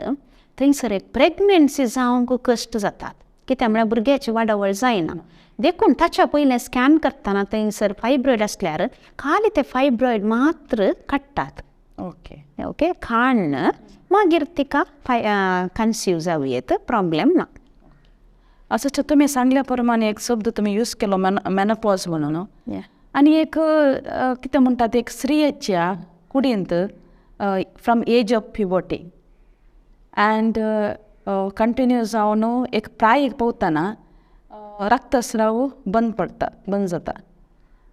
थंयसर एक प्रेगनन्सी जावंक कश्ट जातात, कित्याक म्हळ्यार भुरग्याची वाडावळ जायना. देखून ताच्या पयलें स्कॅन करतना थंयसर फायब्रॉयड आसल्यार खाली ते फायब्रॉयड मात्र काडटात. ओके ओके काडून मागीर तिका कन्सीव जावं येत, प्रॉब्लेम ना. असो तुमी सांगल्या प्रमाणे एक शब्द तुमी यूज केलो मेनोपॉज म्हणून. आनी एक कितें म्हणटात एक स्त्रियेच्या कुडींत from age of puberty and continue जावन एक प्रायेक पावतना रक्तस्राव बंद पडटा, बंद जाता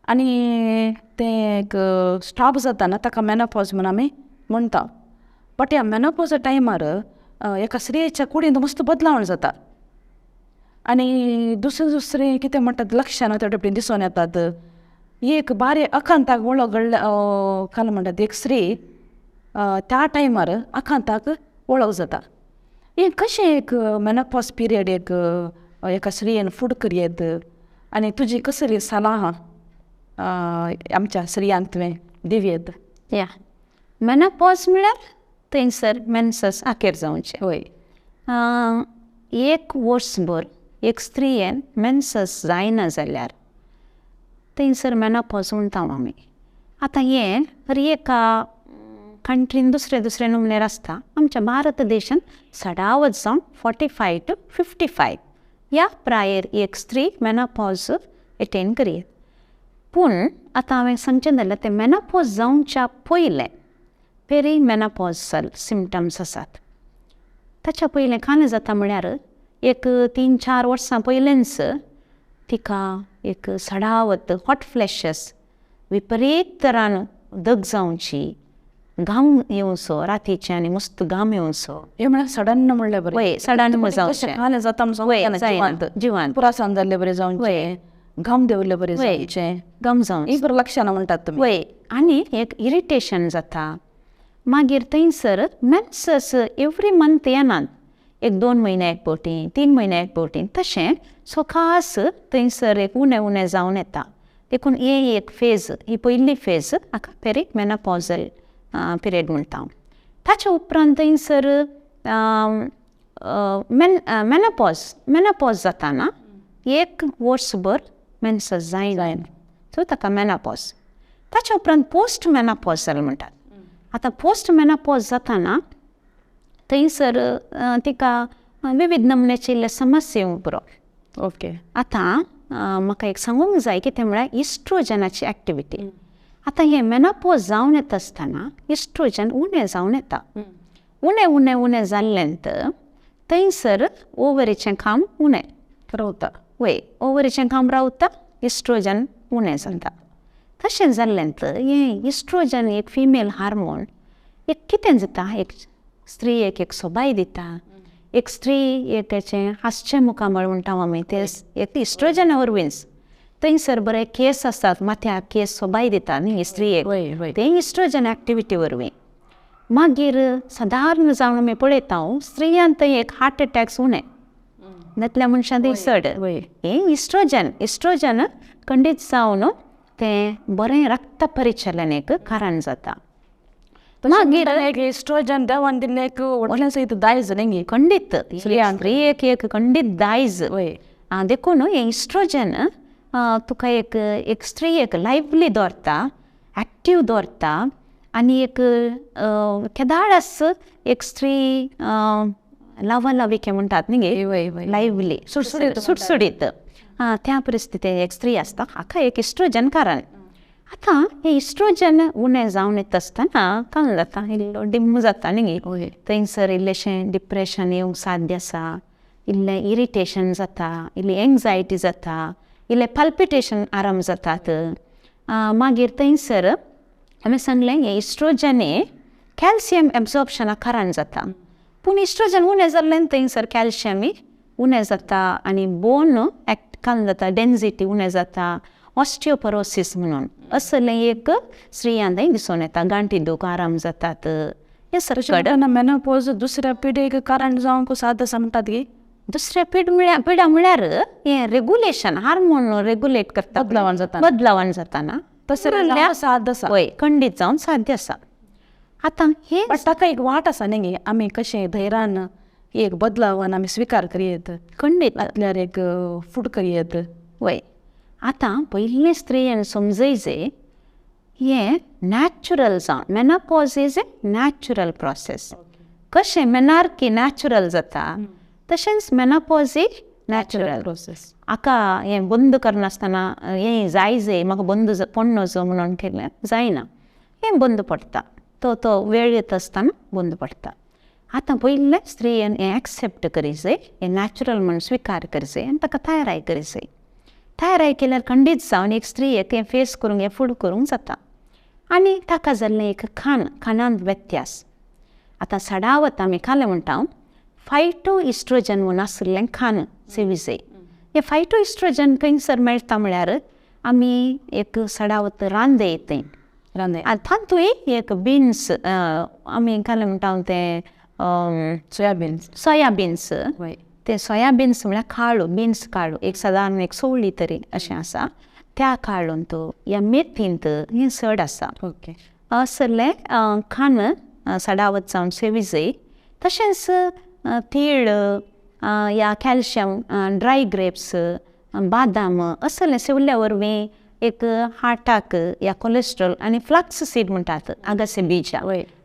आनी तें एक स्टॉप जाताना ताका मेनोपॉज म्हूण आमी म्हणटा. बट ह्या मेनोपॉजा टायमार एका स्त्रियेच्या कुडींत मस्त बदलावण जाता आनी दुसरें दुसरें कितें म्हणटात लक्षणां त्या टेपीन दिसून येतात. एक बारीक अकांताक वळख घडल्या काल म्हणटात एक स्त्री त्या टायमार आकांताक वळख जाता. हें कशें एक मेनोपॉज पिरियड एक एका स्त्रियेन फूड करयेत आनी तुजी कसली सलाह आमच्या स्त्रियांक तुवें दिवयेत? या मेनोपॉज म्हळ्यार थंयसर मेन्सस आखेर जावचें. हय एक वर्सभर एक स्त्रियेन मेन्सस जायना जाल्यार थंयसर मेनोपॉज म्हणटा आमी. आतां हें हर एका कंट्रीन दुसरे दुसरे नमुनेर आसता. आमच्या भारत देशान चडावत जावन 45 to 55 ह्या प्रायेर एक स्त्री मेनोपॉज एटेन करयेत. पूण आतां हांवें सांगचें जाल्यार तें मेनोपॉज जावच्या पयलें पेरी मेनोपॉजल सिमटम्स आसात. ताच्या पयलें कांय जाता म्हळ्यार एक 3-4 वर्सां पयलेंच तिका एक सडावत हॉट फ्लॅशेस, विपरीत तरान दग जावची, घाम येवचो रातीचे आनी मस्त घाम येवचो. हे म्हळ्यार सडन म्हणल्यार बरें. वय सडन जावचें जाता जिवांत पुरासान जाल्ले बरें जावचें, घाम देंवल्ले बरें जावचें, घाम जावचें, ही बरें लक्षणां म्हणटात तुमी. वय आनी एक इरिटेशन जाता. मागीर थंयसर मेन्सस एवरी मंथ येनात, एक 2 म्हयने एक फावटी, 3 म्हयने एक फावटी, तशें सो खास थंयसर एक उणें उणें जावन येता. देखून हे एक फेज, ही पयली फेज हाका पेरी मेनोपॉजल पिरियड म्हणटा. ताच्या उपरांत थंयसर मेनोपॉज जाताना एक वर्सभर मेन्सस जायना, सो ताका मेनोपॉज. ताच्या उपरांत पोस्ट मेनोपॉजल म्हणटात. आतां पोस्ट मेनोपॉज जाताना थंयसर तिका विविध नमुन्याचे इल्ले समस्या येवंक पुरो. ओके आतां म्हाका एक सांगूंक जाय कितें म्हळ्यार इस्ट्रोजनाची एक्टिविटी. आतां हें मेनोपॉज जावन येता आसतना इस्ट्रोजन उणें जावन येता. उणें उणें उणें जाल्ल्यान थंयसर ओवरीचें काम उणें रावता. वय ओवरीचें काम रावता, इस्ट्रोजन उणें जाता. तशें जाल्ल्यान हें इस्ट्रोजन एक फिमेल हार्मोन एक कितें जाता, एक स्त्रियेक एक सोबाय दिता, एक स्त्री एक तेचें हांसचें मुखामळ म्हणटा आमी तें एक इस्ट्रोजना वरवींच. थंयसर बरे केस आसतात, माथ्याक केस सोबाय दिता न्ही स्त्रियेक, तें इस्ट्रोजन एक्टिविटी वरवीं. मागीर सादारण जावन आमी पळयता स्त्रियांत एक हार्ट अटॅक्स उणें नातल्या मनशां थंय चड. हें इस्ट्रोजन इस्ट्रोजन खंडीत जावन तें बरें रक्त परिचलन एक कारण जाता. मागीर इस्ट्रोजन देवान दिल्लें एक व्हडलें सयत दायज न्ही? खंडीत स्त्रियेक एक खंडीत दायज. देखून हें इस्ट्रोजन तुका एक एक स्त्रियेक लायवली दवरता, एक्टीव दवरता आनी एक केदाळास एक स्त्री लावालाविके म्हणटात न्ही गे, लायवली सुटसुटीत त्या परिस्थितींत एक स्त्री आसता हाका एक इस्ट्रोजन कारण. आतां हें इस्ट्रोजन उणें जावन येता आसतना काल जाता इल्लो डिम जाता न्ही गे, थंयसर इल्लेशें डिप्रेशन येवंक साध्य आसा, इल्लें इरिटेशन जाता, इल्ली एंग्जायटी जाता, इल्लें पाल्पिटेशन आराम जातात. मागीर थंयसर आमी सांगलें हें इस्ट्रोजन हें कॅल्शियम एब्जॉर्प्शना कारण जाता, पूण इस्ट्रोजन उणें जाल्ल्यान थंयसर कॅल्शियमय उणें जाता आनी बोन एक्ट काल जाता, डेन्सिटी उणें जाता, ऑस्टियोपरोसिस म्हणून असलें एक स्त्रियां थंय दिसून येता, गांठी दूख आराम जातात. हें सरकड मेनोपोज दुसऱ्या पिढेक कारण जावंक साद आसा म्हणटात गे. दुसऱ्या पिढ म्हळ्यार पिढा म्हळ्यार हें रेगुलेशन हार्मोन रेगुलेट करता, बदलावन जाता, बदलावन जाताना तशें साद आसा. वय खंडीत जावन साध्य आसा. आतां हें बट ताका एक वाट आसा न्ही गे, आमी कशें धैर्यान एक बदलावान आमी स्विकार करयेत, खंडीत नातल्यार एक फूड करयेत. वय आतां पयलीं स्त्रियेन समजय हें नॅचरल जावन menopause is a natural process. कशें मेनार्की नॅचरल जाता तशेंच मेनोपॉज is natural process. हाका हें बंद करनासतना हें जाय जाय म्हाका बंद पडनो म्हणून केलें जायना, हें बंद पडटा, तो तो वेळ येता आसतना बंद पडटा. आतां पयलें स्त्रियेन हें एक्सेप्ट करी जाय, हें नॅचरल म्हूण स्विकार करी जाय आनी ताका तयाराय करी जाय. तयाराय केल्यार खंडीत जावन एक स्त्रियेक हें फेस करूंक हें फूड करूंक जाता. आनी ताका जाल्लें एक खाण, खाणांत व्यत्यास. आतां सडावत आमी खालें म्हणटा फायटो इस्ट्रोजन म्हूण आशिल्लें खाण सेवी जाय. हें फायटो इस्ट्रोजन खंयसर मेळटा म्हळ्यार आमी एक सडावत रांदे थंय रांदे तातूंय एक बिन्स आमी खालें म्हणटा तें सोयाबीन्स, सोयाबीन्स, ते सोयाबीन्स म्हळ्यार काळो बिन्स, काळो एक सादारण एक सोवळी तरी अशें आसा, त्या काळूंत या मेथींत हें चड आसा. ओके असलें खाण सडावत जावन सेवी जाय. तशेंच तीळ या कॅल्शियम ड्राय ग्रेप्स, बादाम असलें सेवल्या वरवीं एक हार्टाक या कोलेस्ट्रॉल आनी फ्लाक्स सीड म्हणटात आगासे बीजा,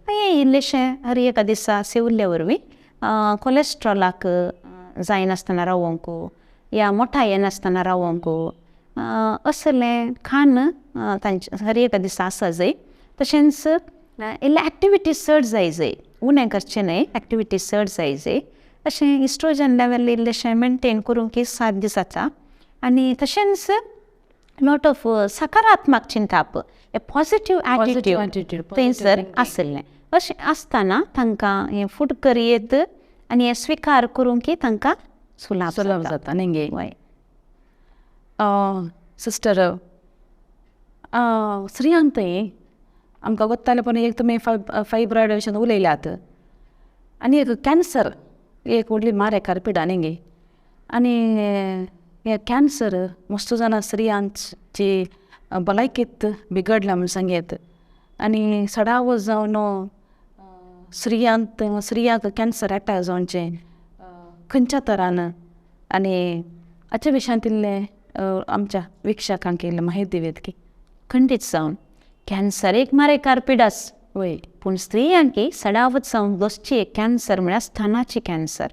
हें इल्लेशें हर एका दिसा सेवल्या वरवीं कोलेस्ट्रॉलाक जायनासतना रावोंक या मोठा येनासतना रावोंक असलें खाण तांचे हर एका दिसा आसा जाय. तशेंच इल्लें एक्टिविटीज चड जाय जाय, उणें करचें न्हय, एक्टिविटीज चड जाय जाय. अशें इस्ट्रोजन लेवल इल्लेशें मेनटेन करूंक साध्य जाता. आनी तशेंच लॉट ऑफ सकारात्मक चिंताप, ए पॉजिटीव एटिट्यूड थंयसर आशिल्लें अशें आसतना तांकां हें फूड करयेत आनी हें स्विकार करूंक तांकां सुलाभ सुलभ जाता न्ही गे. वय सिस्टर स्त्रियांक थंय आमकां गोत्तालें पण एक तुमी फायब्रॉयड विशयान उलयल्यात आनी एक कॅन्सर एक व्हडली मारेकार पिडा न्ही गे. आनी हे कॅन्सर मस्त जाणां स्त्रियांची भलायकेत बिगडल्या म्हूण सांगयेत आनी सडावत जावन स्त्रियांत स्त्रियांक कॅन्सर एटॅक जावचें खंयच्या तरान आनी हाच्या विशयांत इल्लें आमच्या विक्षकांक इल्लें माहिती दिवयेत की. खंडीत जावन कॅन्सर एक मारेकार पिडास, वय पूण स्त्रियांकी सडावत जावन दोसची एक कॅन्सर म्हळ्यार स्तनाची कॅन्सर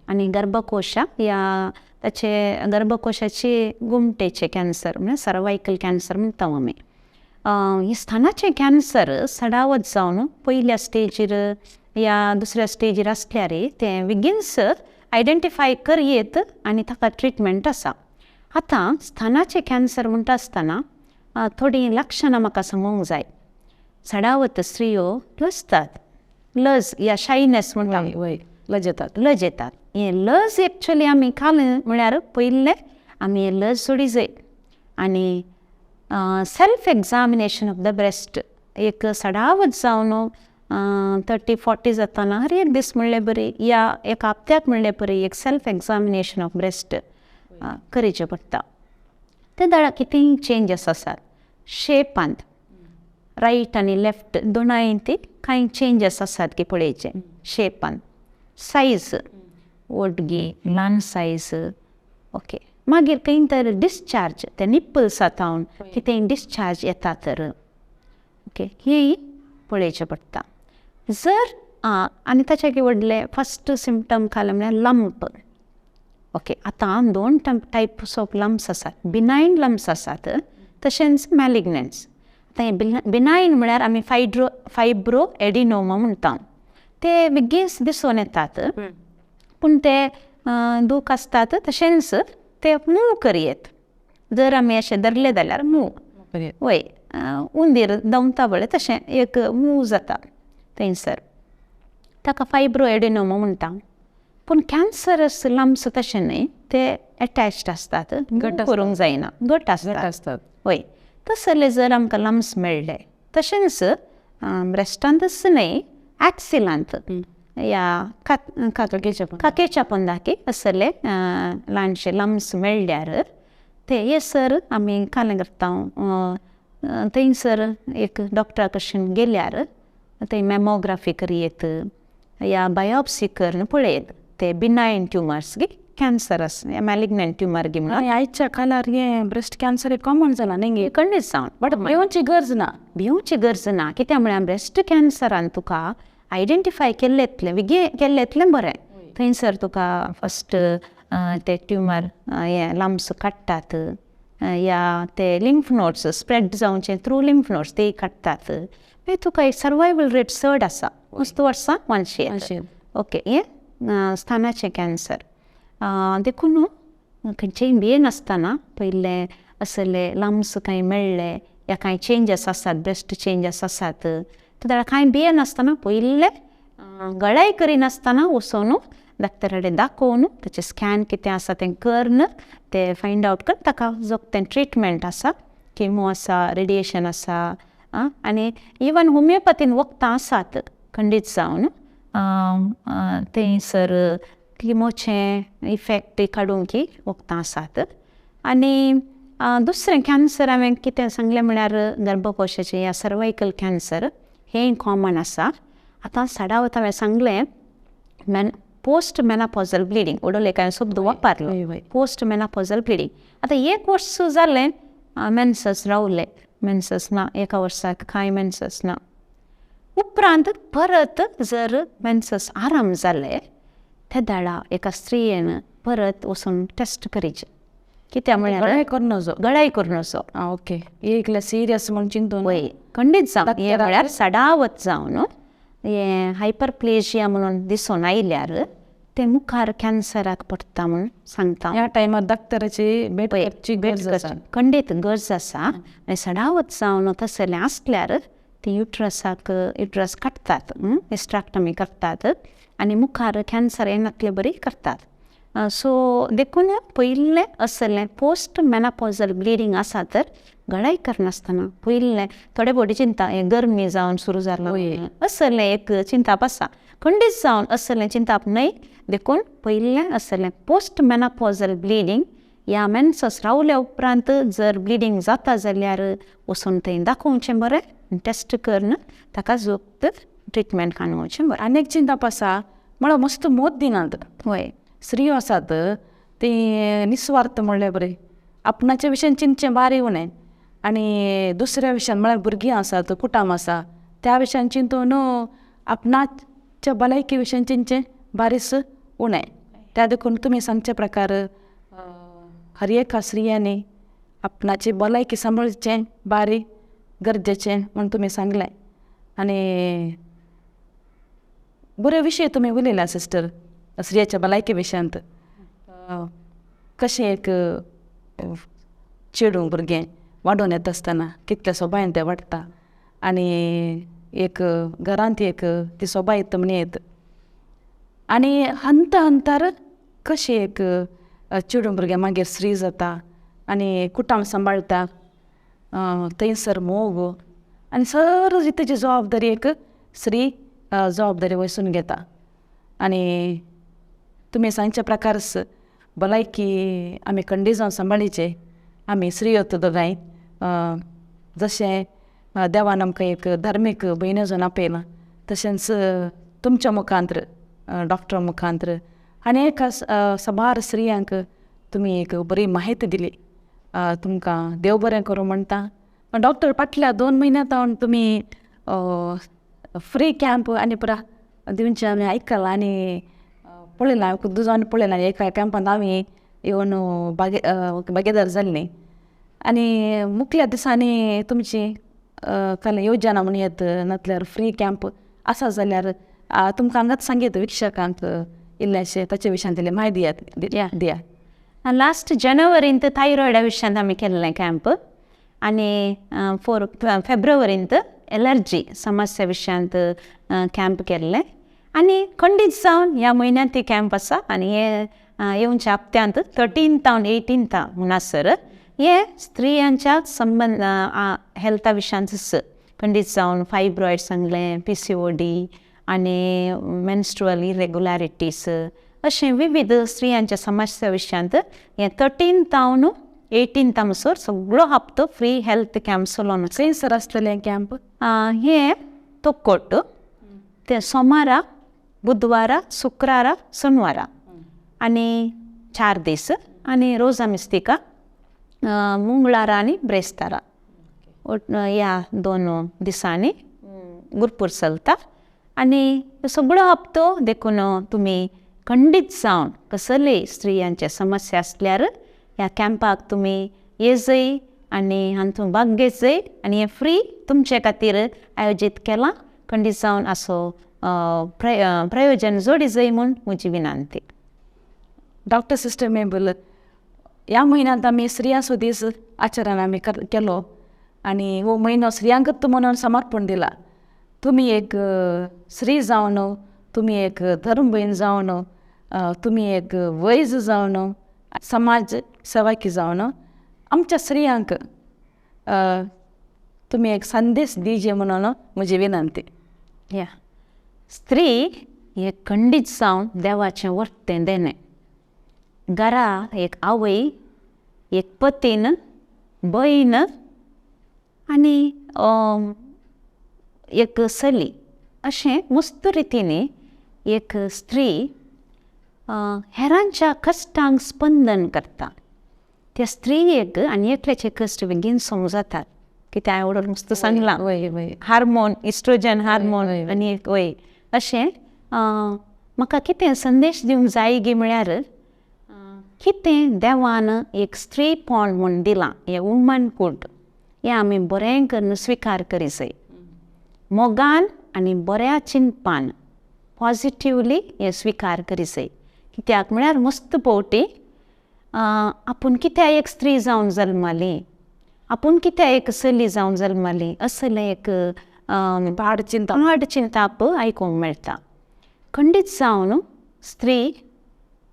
आनी गर्भकोशा या ताचे गर्भकोशाचे गुमटेचे कॅन्सर म्हळ्यार सर्वायकल कॅन्सर म्हणटा आमी. हे स्तनाचे कॅन्सर सडावत जावन पयल्या स्टेजीर या दुसऱ्या स्टेजीर आसल्यार तें बेगीनच आयडेंटिफाय करयेत आनी ताका ट्रिटमेंट आसा. आतां स्तनाचे कॅन्सर म्हणटा आसतना थोडीं लक्षणां म्हाका सांगूंक जाय. सडावत स्त्रियो लजतात, लज या शायनेस म्हणटा, वय लजेतात, लजेतात. हें लज एक्चुअली आमी खालें म्हळ्यार पयलें आमी हें लज सोडी जाय. आनी self examination of the breast एक सडावत जावन 30-40 जाताना हर एक दीस म्हणले बरी या एक हप्त्याक म्हणले बरी एक सेल्फ एग्जामिनेशन ऑफ ब्रेस्ट करीचें पडटा. ते दाळा कितेंय चेंजीस आसात शेपांत, रायट आनी लेफ्ट दोनाय ती कांय चेंजीस आसात की पळयचे शेपान, सायज व्हडगी ल्हान सायज ओके. मागीर खंय तर डिस्चार्ज ते निप्पल्सा जावन कितेंय डिस्चार्ज येता तर ओके हेंय पळयचें पडटा. जर आनी ताच्या व्हडलें फस्ट सिमटम खालें म्हळ्यार लंप ओके. आतां 2 टायप्स ऑफ लम्स आसात, बिनायन लम्स आसात तशेंच मॅलिग्नंट्स. आतां हें बिनायन म्हळ्यार आमी फायब्रो एडिनोमा म्हणटा, ते बेगीन दिसून येतात पूण ते दूख आसतात तशेंच ते मूव करयेत. जर आमी अशें धरले जाल्यार मूव वय उंदीर दवता पळय तशें एक मूव जाता थंयसर, ताका फायब्रो एडिनोमा म्हणटा. पूण कॅन्सरस लम्स तशें न्हय, ते एटॅच्ड आसतात, करूंक जायना, घट आसतात वय. तसले जर आमकां लम्स मेळ्ळे तशेंच ब्रेस्टांतच न्हय एक्सिलांत या काकेच्या पोंदाकी असले ल्हानशे लम्स मेळ्ळ्यार ते हे सर आमी कालें करता थंयसर एक डॉक्टरा कडसून गेल्यार थंय मॅमोग्राफी करयेत या बायोप्सी करून पळयत ते बिनायन ट्युमर्स गी कॅन्सरस मॅलिग्नंट ट्युमर गी म्हणून. आयच्या काळार हें ब्रेस्ट कॅन्सर एक कॉमन जाला न्ही, खंडीत जावन बट भिवची गरज ना, भिवची गरज ना. कित्याक म्हळ्यार ब्रेस्ट कॅन्सरान तुका आयडेंटिफाय केल्लें वेगळें केल्लें बरें. थंयसर तुका फस्ट ते ट्युमर हें लम्स काडटात या ते लिम्फ नोड्स स्प्रेड जावचे थ्रू लिम्फ नोड्स ते काडटात, मागीर तुका एक सर्वायवल रेट चड आसा, वस्तू वर्सां 100 ओके. हें स्थानाचें कॅन्सर देखून खंयचेय भियेनासतना पयलें असले लम्स कांय मेळ्ळे या कांय चेंजीस आसात ब्रेस्ट चेंजीस आसात जाल्यार कांय भियेनासतना पयलें गळाय करिनासतना वचून डॉक्टरा कडेन दाखोवन ताचें स्कॅन कितें आसा तें करून तें फायंड आवट करून ताका जो तें ट्रिटमेंट आसा, किमो आसा, रेडिएशन आसा आनी इवन होमियोपॅथीन वखदां आसात खंडीत जावन थंयसर किमोचें इफेक्ट काडूंक की वखदां आसात. आनी दुसरें कॅन्सर हांवें कितें सांगलें म्हळ्यार गर्भकोशाचें या सर्वायकल कॅन्सर हें कॉमन आसा. आतां सडावत हांवें सांगलें पोस्ट मेनापॉजल ब्लिडींग ओडोले कांय शब्द वापरलो पोस्ट मेनापॉजल ब्लिडींग. आतां एक वर्स जालें मेन्सस रावले, मेन्सस ना, एका वर्साक कांय मेन्सस ना, उपरांत परत जर मेन्सस आराम जाले ते दाडा एका स्त्रियेन परत वचून टेस्ट करीचे. कित्याक म्हळ्यार गळाय करून नजो ओके एकले सिरियस म्हूण चिंतून वय खंडीत जावन हें म्हळ्यार सडावत जावन हें हायपरप्लेजिया म्हणून दिसून आयल्यार तें मुखार कॅन्सराक पडटा म्हूण सांगता. ह्या टायमार डॉक्टराची भेट करची गरज आसा, खंडीत गरज आसा. आनी सडावत जावन तसलें आसल्यार ती युट्रसाक युट्रस काडटात, हिस्ट्रॅक्टमी करतात आनी मुखार कॅन्सर येनातले बरी करतात. सो देखून पयलें असलें पोस्ट मेनापॉजल ब्लिडींग आसा तर गळाय करनासतना पयलें थोडे फावटी चिंता हें गरमी जावन सुरू जालो असलें एक चिंताप आसा, खंडीत जावन असलें चिंताप न्हय. देखून पयलें असलें पोस्ट मेनापॉजल ब्लिडींग या मेन्सस रावल्या उपरांत जर ब्लिडींग जाता जाल्यार वचून थंय दाखोवचें बरें, टेस्ट करून ताका जोक्त ट्रिटमेंट काडून बरें. आनी एक चिंताप आसा म्हळ्यार मस्त मोत दिनात वय स्त्रियो आसात ती निस्वार्थ म्हणल्यार बरें आपणाच्या विशयान चिंतचें बारी उणें आनी दुसऱ्या विशयान म्हळ्यार भुरगीं आसात कुटुंब आसा त्या विशयान चिंतून आपणाच्या भलायकी विशयान चिंतचें बारीस उणें. त्या देखून तुमी सांगचे प्रकार हर एका स्त्रियांनी आपणाची भलायकी सांबाळचें बारी गरजेचें म्हूण तुमी सांगलें. आनी बरे विशय तुमी उलयला सिस्टर स्त्रियाच्या भलायकी विशयांत, कशें एक चेडूं भुरगें वाडोवन येता आसतना कितल्या सोबायन तें वाडटा आनी एक घरांत एक ती सोबाय येता म्हण येत आनी हंत हंतार कशें एक चेडूं भुरगें मागीर स्त्री जाता आनी कुटुंब सांबाळटा, थंयसर मोग आनी सर तेजी जबाबदारी एक स्त्री जबाबदारी वसून घेता. आनी तुमी सांगच्या प्रकारच भलायकी आमी खंडीत जावन सांबाळीचे. आमी स्त्रीयत्व दोगांय जशें देवान आमकां एक धार्मीक भयण्यो जावन आपयलां तशेंच तुमच्या मुखांत्र डॉक्टरा मुखांत्र आनी एका साबार स्त्रियांक तुमी एक बरी माहिती दिली. तुमकां देव बरें करूं म्हणटा. डॉक्टर, फाटल्या 2 म्हयन्या सावन तुमी फ्री कॅम्प आनी पुरा दिवचें आमी आयकलां आनी पळयलां, खुद्द जावन पळयलां. एका कॅम्पान आमी येवन भागीदार जाल्लीं. आनी मुखल्या दिसांनी तुमची कसली योजना म्हणूं येत नातल्यार फ्री कॅम्प आसा जाल्यार तुमकां हांगाच सांगीत विक्षकांक इल्लेशें ताचे विशयान इल्ली म्हायती दियात दिया. लास्ट जानेवारींत थायरॉयडा विशयांत आमी केल्लें कॅम्प आनी 4 फेब्रुवारींत एलर्जी समस्या विशयांत कॅम्प केल्लें. आनी खंडीत जावन ह्या म्हयन्यांत ती कॅम्प आसा. आनी हे येवच्या हप्त्यांत 13 18 म्हणसर हे स्त्रियांच्या संबंद हेल्था विशयांत खंडीत जावन फायब्रॉयड सांगलें, PCOD आनी मेन्स्ट्रुअल इरेगुलरिटीज अशें विविध स्त्रियांच्या समस्या विशयांत हे 13 18 म्हणसर सगळो हप्तो फ्री हेल्थ कॅम्प चलोवन. खंयसर आसतलें कॅम्प? हे तोक्कोट ते सोमारा, बुधवारा, शुक्रारा, सोनवारा आनी 4 दीस आनी रोजा मिस्तिका मंगळारा आनी ब्रेस्तारा ह्या 2 दिसांनी गुरपूर चलता. आनी सगळो हप्तो देखून तुमी खंडीत जावन कसलेय स्त्रियांचे समस्या आसल्यार ह्या कॅम्पाक तुमी येजय आनी हातूंत भाग घेजय. आनी हें फ्री तुमचे खातीर आयोजीत केलां. खंडीत जावन असो प्रयोजन जोडी जाय म्हूण म्हजी विनंती. डॉक्टर सिस्टर मेबल, ह्या म्हयन्यांत आमी स्त्रियांचो दीस आचरण आमी केलो आनी हो म्हयनो स्त्रियांकच म्हणून समर्पण दिला. तुमी एक स्त्री जावन, तुमी एक धर्मभयण जावन, तुमी एक वैज जावन, समाज सेवाकी जावन आमच्या स्त्रियांक तुमी एक संदेश दिजे म्हणून म्हजी विनंती. या स्त्री हे खंडीत जावन देवाचें वर्तें देणें. घरा एक आवय, एक पतीन, भयण आनी एक चली अशें मस्त रितीन एक स्त्री हेरांच्या कश्टांक स्पंदन करता. त्या स्त्रियेक आनी एकल्याचे कश्ट बेगीन समजतात. कित्याक हांवें एवढो मस्त सांगलां, हार्मोन, इस्ट्रोजन हार्मोन आनी एक वय अशें म्हाका कितें संदेश दिवंक जाय गी म्हळ्यार कितें देवान एक स्त्रीपण म्हूण दिलां, हें वुमनहूड हें आमी बरें करून स्विकार करी जाय. मोगान आनी बऱ्या चिंतपान पॉजिटिवली हें स्विकार करी जाय. कित्याक म्हळ्यार मस्त पवटी आपूण कित्याक एक स्त्री जावन जल्माली, आपूण कित्याक एक चली जावन जल्माली असलें एक पाड चिंताप आयकूंक मेळटा. खंडीत जावन स्त्री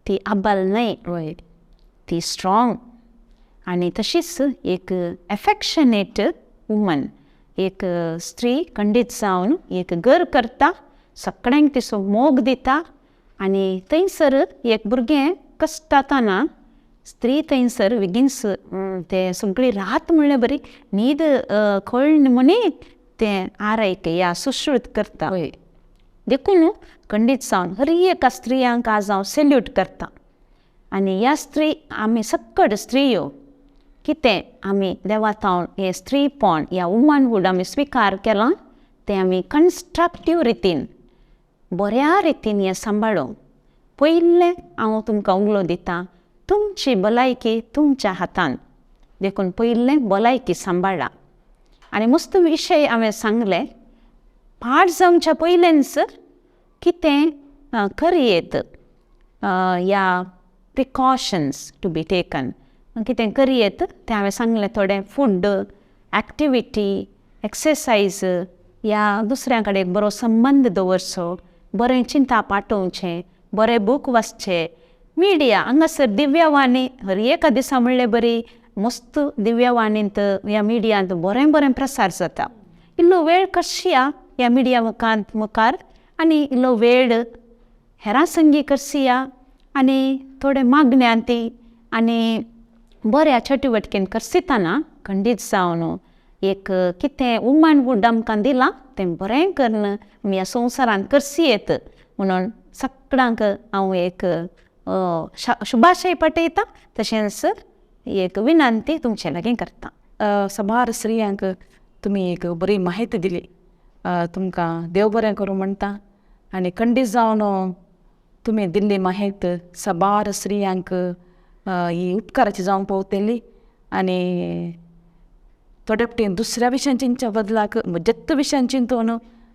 ती आबल न्हय, ती स्ट्रॉंग आनी तशीच एक एफेक्शनेट वुमन. एक स्त्री खंडीत जावन एक घर करता, सगळ्यांक तिचो मोग दिता आनी थंयसर एक भुरगें कश्टातना स्त्री थंयसर बेगीन ते सगळी रात म्हणल्यार बरी न्हीद कळ्ळी म्हणी तें आरायक या सुश्रुत करता. देखून खंडीत जावन हर एका स्त्रियांक आज हांव सेल्यूट करता. आनी ह्या स्त्री आमी सक्कड स्त्रियो कितें आमी देवा थावन हें स्त्रीपण ह्या वुमनहूड आमी स्विकार केलां तें आमी कन्स्ट्रक्टीव रितीन बऱ्या रितीन हें सांबाळूंक. पयलें हांव तुमकां उलो दिता, तुमची भलायकी तुमच्या हातान, देखून पयलें भलायकी सांबाळा. आनी मस्त विशय हांवें सांगले, पाड जावच्या पयलेंच कितें करयेत या प्रिकॉशन्स टू बी टेकन कितें करयेत तें हांवें सांगलें. थोडें फूड, एक्टिविटी, एक्सरसायज या दुसऱ्यां कडेन बरो संबंद दवरचो, बरें चिंता पाठोवचें, बरें बूक वाचचे. मिडिया हांगासर दिव्यवाणी हर एका दिसा म्हणल्यार बरी मस्त दिव्यवाणींत ह्या मिडियांत बरें बरें प्रसार जाता. इल्लो वेळ कशया ह्या मिडिया मुखार आनी इल्लो वेळ हेरां संगी करसिया आनी थोडे मागण्यान ती आनी बऱ्या चटुवटकेन करसितना खंडीत जावन एक कितें वुमन वूड आमकां दिलां तें बरें करून आमी ह्या संवसारांत करसी येत म्हणून सगळ्यांक हांव एक शुभाशय पाठयता, तशेंच एक विनंती तुमचे लागीं करता. साबार स्त्रियांक तुमी एक बरी माहिती दिली, तुमकां देव बरें करूं म्हणटा. आनी खंडीत जावन तुमी दिल्ली माहिती साबार स्त्रियांक ही उपकाराची जावंक पावतली. आनी थोडे फावटी दुसऱ्या विशयान चिंतच्या बदलाक म्हज्याच विशयान चिंतून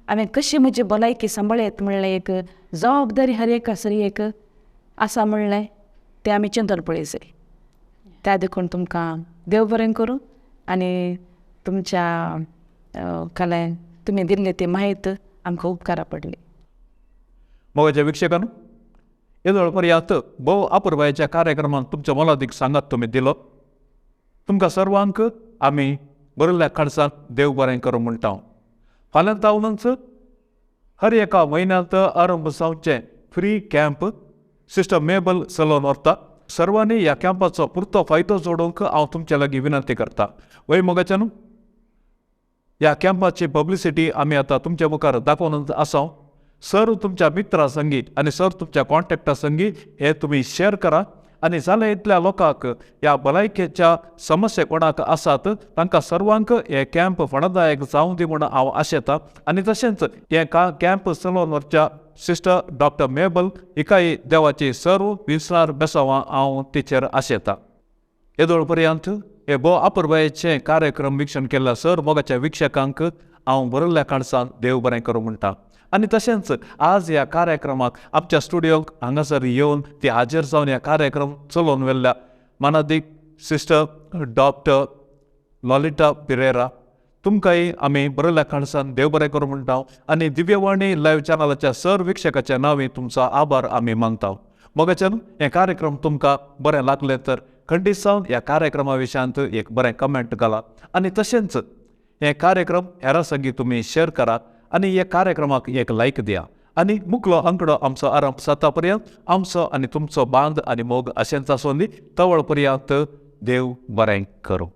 हांवें कशी म्हजी भलायकी सांबाळयत म्हणलें एक जबाबदारी हर एका स्त्रियेक आसा म्हणलें तें आमी चिंतून पळय जाय. त्या देखून तुमकां देव बरें करूं आनी तुमच्या कलेन तुमी दिल्ली ती म्हायती आमकां उपकारा पडली. मोगाच्या विक्षकांनो, येदोळ पर्यंत भोव अपुरबायेच्या कार्यक्रमांत तुमच्या मोलादीक सांगात तुमी दिलो. तुमकां सर्वांक आमी बरयल्ल्या खर्चांत देव बरें करूं म्हणटा. फाल्यां तावनच हर एका म्हयन्यांत आरंभ जावचें फ्री कॅम्प सिस्टर मेबल चलोवन व्हरता. सर्वांनी ह्या कॅम्पाचो पुरतो फायदो जोडूंक हांव तुमचे लागीं विनंती करता. वय मोगाच्यानू, ह्या कॅम्पाची पब्लिसिटी आमी आतां तुमच्या मुखार दाखोवन आसा. सर तुमच्या मित्रां संगी आनी सर तुमच्या कॉन्टेक्टा संगी हे तुमी शेअर करा आनी जाल्या इतल्या लोकांक ह्या भलायकेच्या समस्या कोणाक आसात तांकां सर्वांक हे कॅम्प फळदायक जावं दी म्हूण हांव आशेतां. आनी तशेंच हे कॅम्प चलोवन व्हरच्या सिस्टर डॉक्टर मेबल हिकाय देवाची सर्व विसरार बेसावां हांव तिचेर आशेतां. येदोळ पर्यंत हे भोव अपुरबायेचे कार्यक्रम विक्षण केल्ल्या सर मोगाच्या विक्षकांक हांव बरयल्ल्या काळसान देव बरें करूं म्हणटा. आनी तशेंच आज ह्या कार्यक्रमाक आमच्या स्टुडियोक हांगासर येवन ती हाजीर जावन ह्या कार्यक्रम चलोवन व्हेल्ल्या मानादीक सिस्टर डॉक्टर लॉलिटा पिरेरा तुमकांय आमी बरयल्ल्या काळसान देव बरें करूं म्हणटा. आनी दिव्यवाणी लायव्ह चॅनलाच्या सर विक्षकाच्या नांवी तुमचो आभार आमी मानता. मोगाच्यान हे कार्यक्रम तुमकां बरें लागलें तर खंडीत जावन ह्या कार्यक्रमा विशयांत एक बरें कमेंट घाला आनी तशेंच हे कार्यक्रम हेरां संगी तुमी शेअर करा आनी ह्या कार्यक्रमाक एक लायक दिया. आनी मुकलो आंकडो आमचो आरंभ जाता पर्यंत आमचो आनी तुमचो बांद आनी मोग अशेंच आसूं दी. तवळ पर्यंत देव बरें करूं.